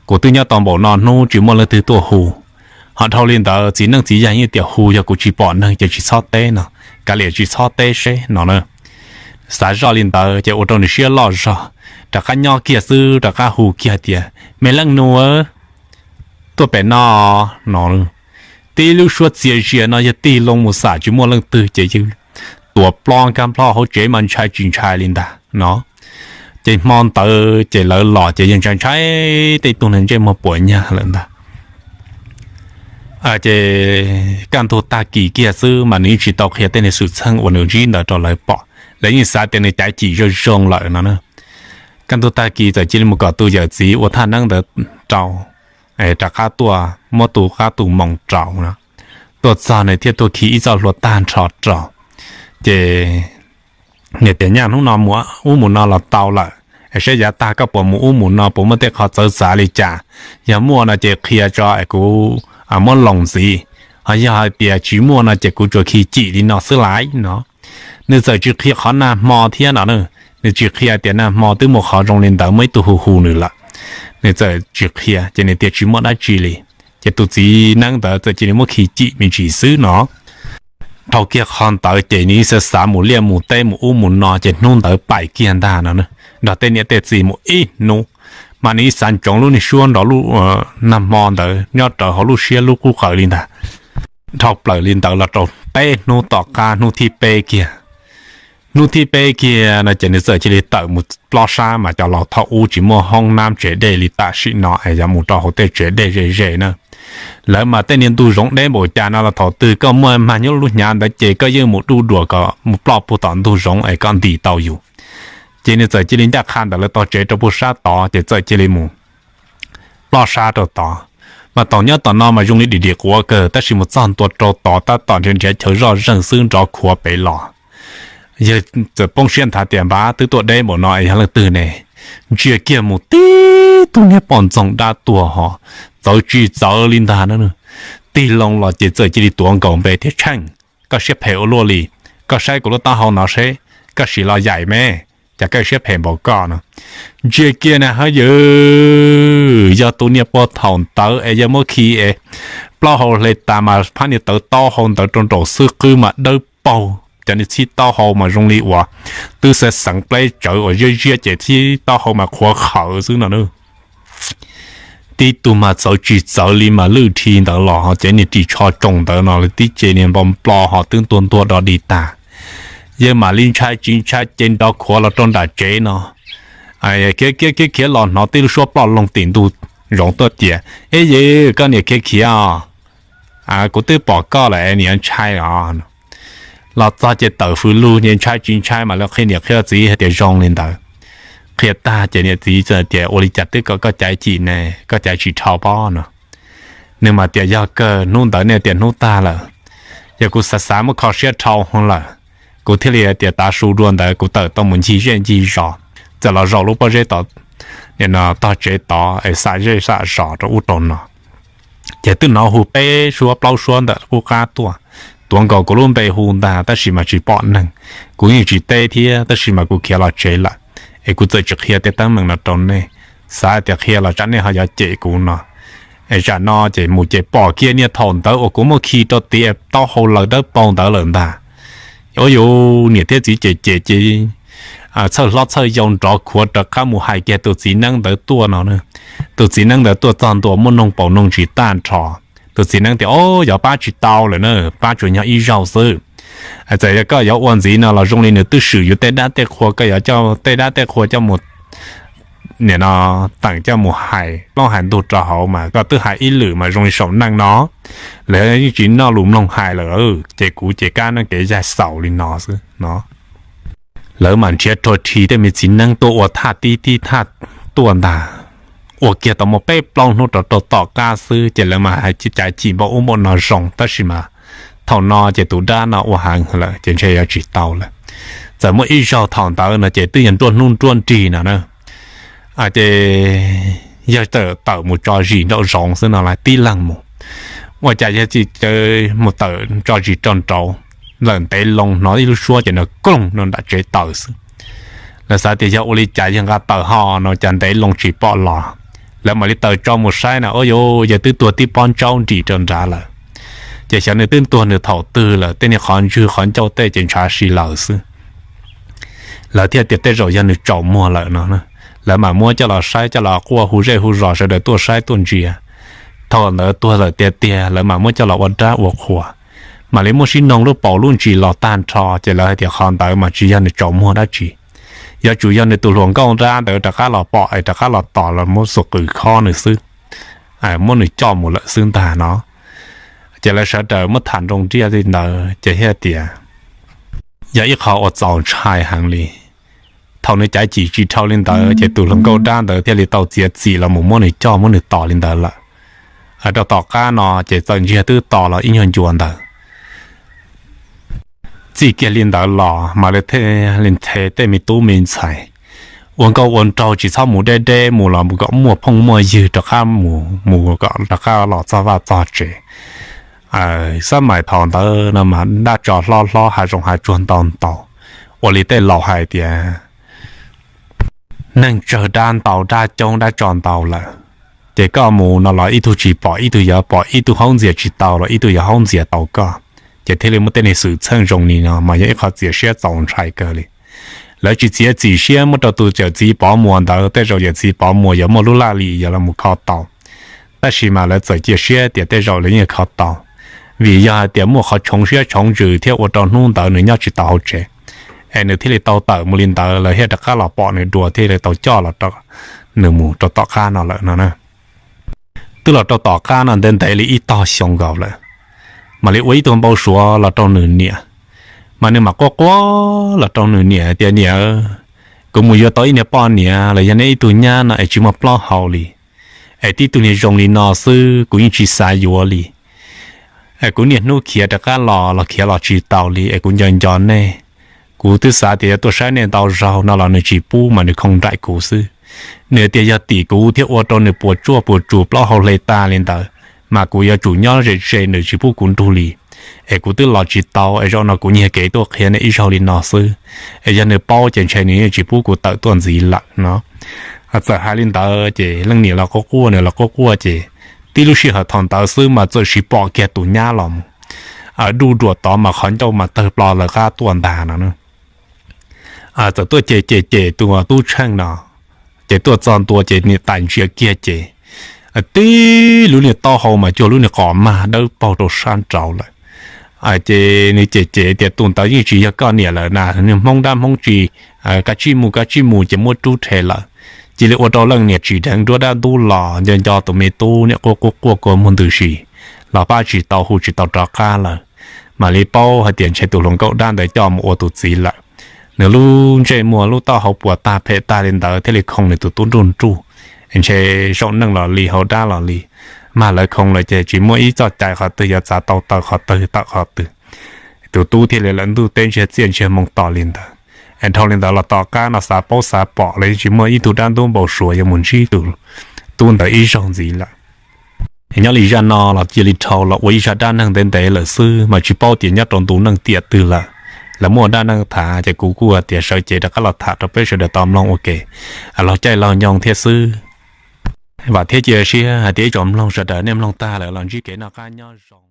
Kuv twb nyob tau npaum no hnub tsis muaj leej twg tuaj hu. Ho dhau li ntawd txiv neej txiv yaig yeej tias hu yog kuv tsis pom neeg ces tsis txhob teb no, kav liam tsis txhob teb seb no na. Xav zoj li ntawd ces ua rau nws siab loj zog, rov qab nyob kiag xwb rov qab hu kiag tias, Me leej nus, tuaj pem no no. Tib lub suab txias zias no yog tig loo mus xam tsis muaj leej twg ces yawg tuav plob nkag nplo hauv tsev mas ntshai tsis ntshai li ntag no. Ces hmo ntawd ces lawv los ces yawg ntshai ntshai tej tug ntsej muag puas nyag lawm ntag. Ces kaj ntug tag kis kiag xwb mas nws yeej tsis tau qhia tej niag xwm txheej uas nws ntsib ntawd rau lawv pom, lawv yeej xav tias nws caiv cim zoo zoo lawm no na. Kaj ntug tag kis txawm cia li mus kom tus yawm txiv ua thaj neeb ntawd rau, rov qab tuaj muab tus qab tus moos rau no. Tuaj txog nws thiaj tuaj khi ib txoj hlua tag nrho rau. Ces nws tias, Nyaj hnub no mus ub mus no los tau lawm, saib yav tag koj puas mus ub mus no, puas muaj tej qhov txawv txav li cas? Yog muaj no ces qhia tso es kuv muab loos ntxiv, ho yog hais tias tsis muaj no ces kuv tsuas khi cim li no xwb laiv no. Nws txawm tsis qhia qhov nag hmo thiab no, nws tsis qhia tias nag hmo twb muaj qhov zoo li ntawd muaj ib tug hu hu nws lawm. Nws txawm tsis qhia ces nws tias tsis muaj dab tsi li. Ces tus txiv neeb ntawd txawm cia li muab khi cim me ntsis xwb no. Dhau kiag qhov ntawd ces nws xav xav mus liaj mus teb mus ub mus no ces hnub ntawd pais kiag ntag no, nrog tej niam tej txiv mus ib hnub. Mas nws xav ntsoov lub niag suab nrov lub nag hmo ntawd nyob rawv hauv lub siab lub qub qawv li ntag. Dhau plaws li ntawd los rau peb hnub tom qab hnub thib peb kiag. Hnub thib peb kiag no ces nws txawm cia li tawm mus plob sab mas cov laus thaum ub tsis muaj hoob nab tsev dej li tam sim no es yog mus rau hauv tej tsev dej ze ze na. Lawv mas tej niag ntug zoov deb npaum cas no los thaum twg koj muaj mag nyob lub hnyav ntawd ces koj yeej mus duj duas kom mus ploj puag tom ntug zoov es koj ntis tau yus. Ces nws txawm cia li ncaj qha ntawm lawv tog tsev rau puag sab tod ces txawm cia li mus ploj sab rau tod. Mas thaum nyob tom no mas zoo li dim dim quav kawg tab sis mus txog ntua rau tod tab tom nrhiav nrhiav chaw zoj zeeg xwb nrov khuav pem los. Yawg txawm poob siab nthav tias, Npab, twb tuaj deb npaum no es yog leej twg ne? Ntsia kiag mus tib tug niag poj ntxoog dab tuag ho txawv tsis txawv li ntag na. Tig loo los ces txawm cia li tuav nkaus npe tias, Tsheej, koj siab phem ua luaj li, koj saib kuv lub taub hau no seb, koj sim los yaim me, cas koj siab phem npaum koj no. Ntsia kiag na ha yawg, yog tus niag puag thaum ntawd es yawg muab khi es plaub hau hle tas mas phab niag tawv taub hau ntawd rau nraum xwb qwb mas dawb paug, cov niag txhib taub hau mas zoo li uas twb xeev xeev pleb tsawv uas ziab ziab ces txhib taub hau mas qhuav qhawv xwb no na. Tib tug mas txawv tsis txawv li mas lwj dhi ntawd los ho ces niag ris tsho tsoos ntawd no tib ce niag npau nplo ho twb ntuag ntuag do di tag. Yawg mam li ntshai tsis ntshai ces nrov khuav los rau nram tsev no. Khiav khiav khiav khiav los hnov tib lub suab ploj loog tim ntug zoov tuaj tias, Eb yawg, koj niam khiav khiav os, kuv twb pom koj lawm es niam ntshai os. Los txog ces tawm fws lug ces ntshai tsis ntshai mas lawv qhia niam qhia txiv hais tias zoo li ntawd. Qhia tag ces niam txiv tias, Ua li cas twb kom koj caiv cim ne, koj caiv tsis dhau pob no? Nws mas tias yog kawg, hnub ntawd nej tias hnub tag lawm, yog kuv xav xav muab kho siab dhau lawm, kuv thiaj li tias tav su dua ntawd kuv tawm tau mus ncig zej ncig zos, txawm los zaum lub pob zeb tod, nim no tog tsev tod es xam zej xam zos rau ub rau no. Ces twb hnov hu peb suab plaub suab ntawm qub qab tuaj, tuav nkaus kuv lub npe hu ntag tab sis mas tsis pom neeg. Kuv yeej tsis teb thiab tab sis mas kuv khiav los tsev lawm, es kuv txawm tsis qhia tej teeb meem no rau nej, xav tias qhia los tsam nej ho yuav cem kuv no. Es tsam no ces mus ces pom kiag niag thaum ntawd uas kuv muab khi rau tim taub hau lawm dawb paug ntawd lawm ntag. Ua yus niam thiab txiv cem cem ces txhawj hlob txhawj yau nrov khuav rov qab mus hais kiag tus txiv neeb ntawd tuaj no. Tus txiv neeb ntawd tuaj txog ntua muaj noog paus noog ntsis tag nrho. Tus txiv neeb tias, Au, yog pab tsis tau lawm na, pab tsuas nyob ib zaug xwb. Txawm yog koj yuav ua ntxiv no los zoo li nws twb swm yus tej dab tej qhua, koj yuav coj tej dab tej qhua coj mus, nim no teem coj mus hais plaub hais ntug rau hauv mas koj twb hais ib lwm mas zoo li saum neej no, lawv yeej tsis noj lus mloog hais lawm. Ces kuv ces kab neeb kev yaig xaus li no xwb no. Lawv mas nrhiav rhuav rhi tej me txiv neeb tuaj ua thaj tib tib thaj tuaj ntag. Ua kiag tau muaj peb plaub hnub rov rau tom qab xwb ces lawv mas hais cav cim npaum ub npaum no zoo tab sis mas thaum no ces tus dab no ua heev lawm ces ntshe yuav tsis tau lawm. Txawm muaj ib zaug thaum ntawd no ces twb yog nruab hnub nruab nrig no na, ces yawg txawm tawm mus tso zis nraum zoov xwb no las tib leeg mus. Ua cas yawg txawm mus tawm tso zis rau nraud, lawm ntev loo hnov ib lub suab ces nws koog no nram tsev taws xwb. Lawv xav tias yog ua li cas yawg nqa taws ho no cas ntev loo tsis pom los. Lawv mam li taws tso mus saib na, ua yus yawg twb tuag tib pob ntsaub nrim rau nrad lawm. Ces xyov nws twb tuag nws thaum twg lawm, tej niag qhov ntswg qhov ncauj tej ces ntshav si lawm xwb. Lawv thiaj tias tej zaum yog nws tsaus muag lawm no. Lawv mam muab coj los saib coj los quaj hu zej hu zos sawv daws tuaj saib tuaj ntsia. Thaum ntawd tuag lawm tiag tiag lawv mam muab coj los ua dab ua qhua, mam li muab sib noog lub paus lub ntsis los tag nrho ces lawv hais tias qhov ntawd mas tsis yog nws tsaus muag dab tsi, yuav tsum yog nws tus hluas nkauj dab ntawd rov qab los pom es rov qab los tos los muab xuas qws khob nws xwb, muab nws coj mus lawm xwb ntag no. Ces lawv sawv daws muab tham nroo ntiaj li ntawd ces thiaj tias yog ib qho uas txaus ntshai heev li. Thaum nws cav cim tsis dhau li ntawd ces tus hluas nkauj dab ntawd thiaj li tau txiav txim los mus muab nws coj muab nws tos li ntawd lawm. Rau tom qab no ces txawm ntsiag twb to los ib nyuag ncua ntawd. Txij kiag li ntawd los mas lawv thiaj li nthe tej me tub me ntxhais ua nkauj ua nraug tsis txhob mus deb deb mus los mus kom muaj phooj muaj ywg rov qab mus, mus kom rov qab los txog vaj txog tsev. Xab mais thaum ntawd no mas dab tsov hlob hlob hav zoov hav tsuag ntau ntau, ua li tej laus hais tias neeg tsawg dab ntau dab coob dab tsov ntau lawm. Ces koj mus no los ib tug tsis pom ib tug yuav pom, ib tug haub ntxias tsis tau los ib tug yuav haub ntxias tau koj. Ces thiaj li muaj tej neeg xwm txheej zoo li no mas yog ib qho txiav siab txaus ntshai kawg li. Lawv tsis txiav txim siab muab rau tus yawm txiv Pov Muas ntawd, tej zaum yawm txiv Pov Muas yuav muaj lub laj lim yuav los mus kho tau. Tab sis mas lawv txawm cia siab tias tej zaum lawv yeej kho tau, vim yog hais tias muaj qhov tshoov siab tshoov ntsws thiab ua rau hnub ntawd nws nyob tsis tau hauv tsev, es nws thiaj li tau tawm mus li ntawd, lawv thiaj rov qab los pom nws dua thiaj li tau coj los rau nws mus rau tom qab no lawm no na. Twb los rau tom qab no ntev ntev li ib tog xyoo nkaus lawm, mam li ua ib tug npau suav los rau nws niam. Mas nws mam quaj quaj los rau nws niam tias, Niam, kuv mus yuav tau ib niag poj niam los yog niag ib tug nyab no es tsis muaj plaub hau li, es tib tug niag zoo li no xwb kuv yeej tsis xav yuav li. Es kuv niaj hnub khiav rov qab los los khiav los tsis tau li, es kuv nco nco nej. Kuv twb xav tias yuav tuaj saib nej ntau zaug no los nws tsis pub mas nws khoo nraim kuv xwb. Nws tias yog tim kuv thiaj ua rau nws puas tsuaj puas tsuas plaub hau hle tag li ntawd, mas kuv yuav tsum nyob ze ze nws tsis pub kuv nrug li. Es kuv twb los tsis tau, es zaum no kuv nyiag kev tuaj qhia nej ib zaug li no xwb. Es yog nws paub ces ntshe nws yeej tsis pub kuv tawm tuaj ntxiv lawm no. Txawm hais li ntawd ces leej niam los quaj quaj, nws los quaj quaj ces tib lub sij hawm thaum ntawd xwb mas txawm sis pom kiag tus nyab los mus duj duam tod mas qhov ncauj mas tawg plo lawv qab tuaj ntag no. Txawm tuaj cem cem cem tus tub tsheej no, ces tuaj txog ntua ces niam tais ntsia kiag ces tib lub niag taub hau mas cuag lub niag qos mag dawb paug rau sab nraud lawm. Ces nws cem cem tias, Tus ntawd yeej tsis yog koj niam lawm na, niag hmoob dab hmoob tsi, kav tsij mus kav tsij mus, ces muab rub rhe lawm. Cia li ua rau leej niam tsim dheev nruab dab ntub los nco nco tus me tub niam quaj quaj quaj kua muag ntws si, los pab tsis tau hu tsis tau rov qab lawm. Mam li paub hais tias ntshe tus hluas nkauj dab ntawd coj mus ua tus txiv lawm. Nws lub ntsej muag lub taub hau puas tag phem tag li ntawd thiaj li khoo nws tus tub nruj nruj. Ntshe zaum neej los li hauv dab los li, mag lawv khoom lawm ces tsis muaj ib txoj cai qhov twg yuav txav tau taw qhov twg tawm qhov twg. Tus tub thiaj li lawv ntuj teb ntsiag txiaj ntsiag moo tos li ntawd. Es dhau li ntawd los tom qab no xav paub xav pom los yeej tsis muaj ib tug dab ntub npau suav yuav mus ntsib tus tub ntawd ib zaug ntxiv lawm. Nyob li zaj no los cia li dhau los ua ib zaj dab neeg ntev ntev lawm xwb mas tsis paub tias nyob rau ntu neej tiam twg lawm, lawv muaj dab neeg tham ces kuv kuj hais tias sawv cev rov qab los tham rau peb sawv daws tau mloog ua ke laug caij laug nyoog thiab xwb. Vam thiab cia siab hais tias ib tsoom mloog sawv daws nej mloog tag lawm los ntsib kev noj qab nyob zoo.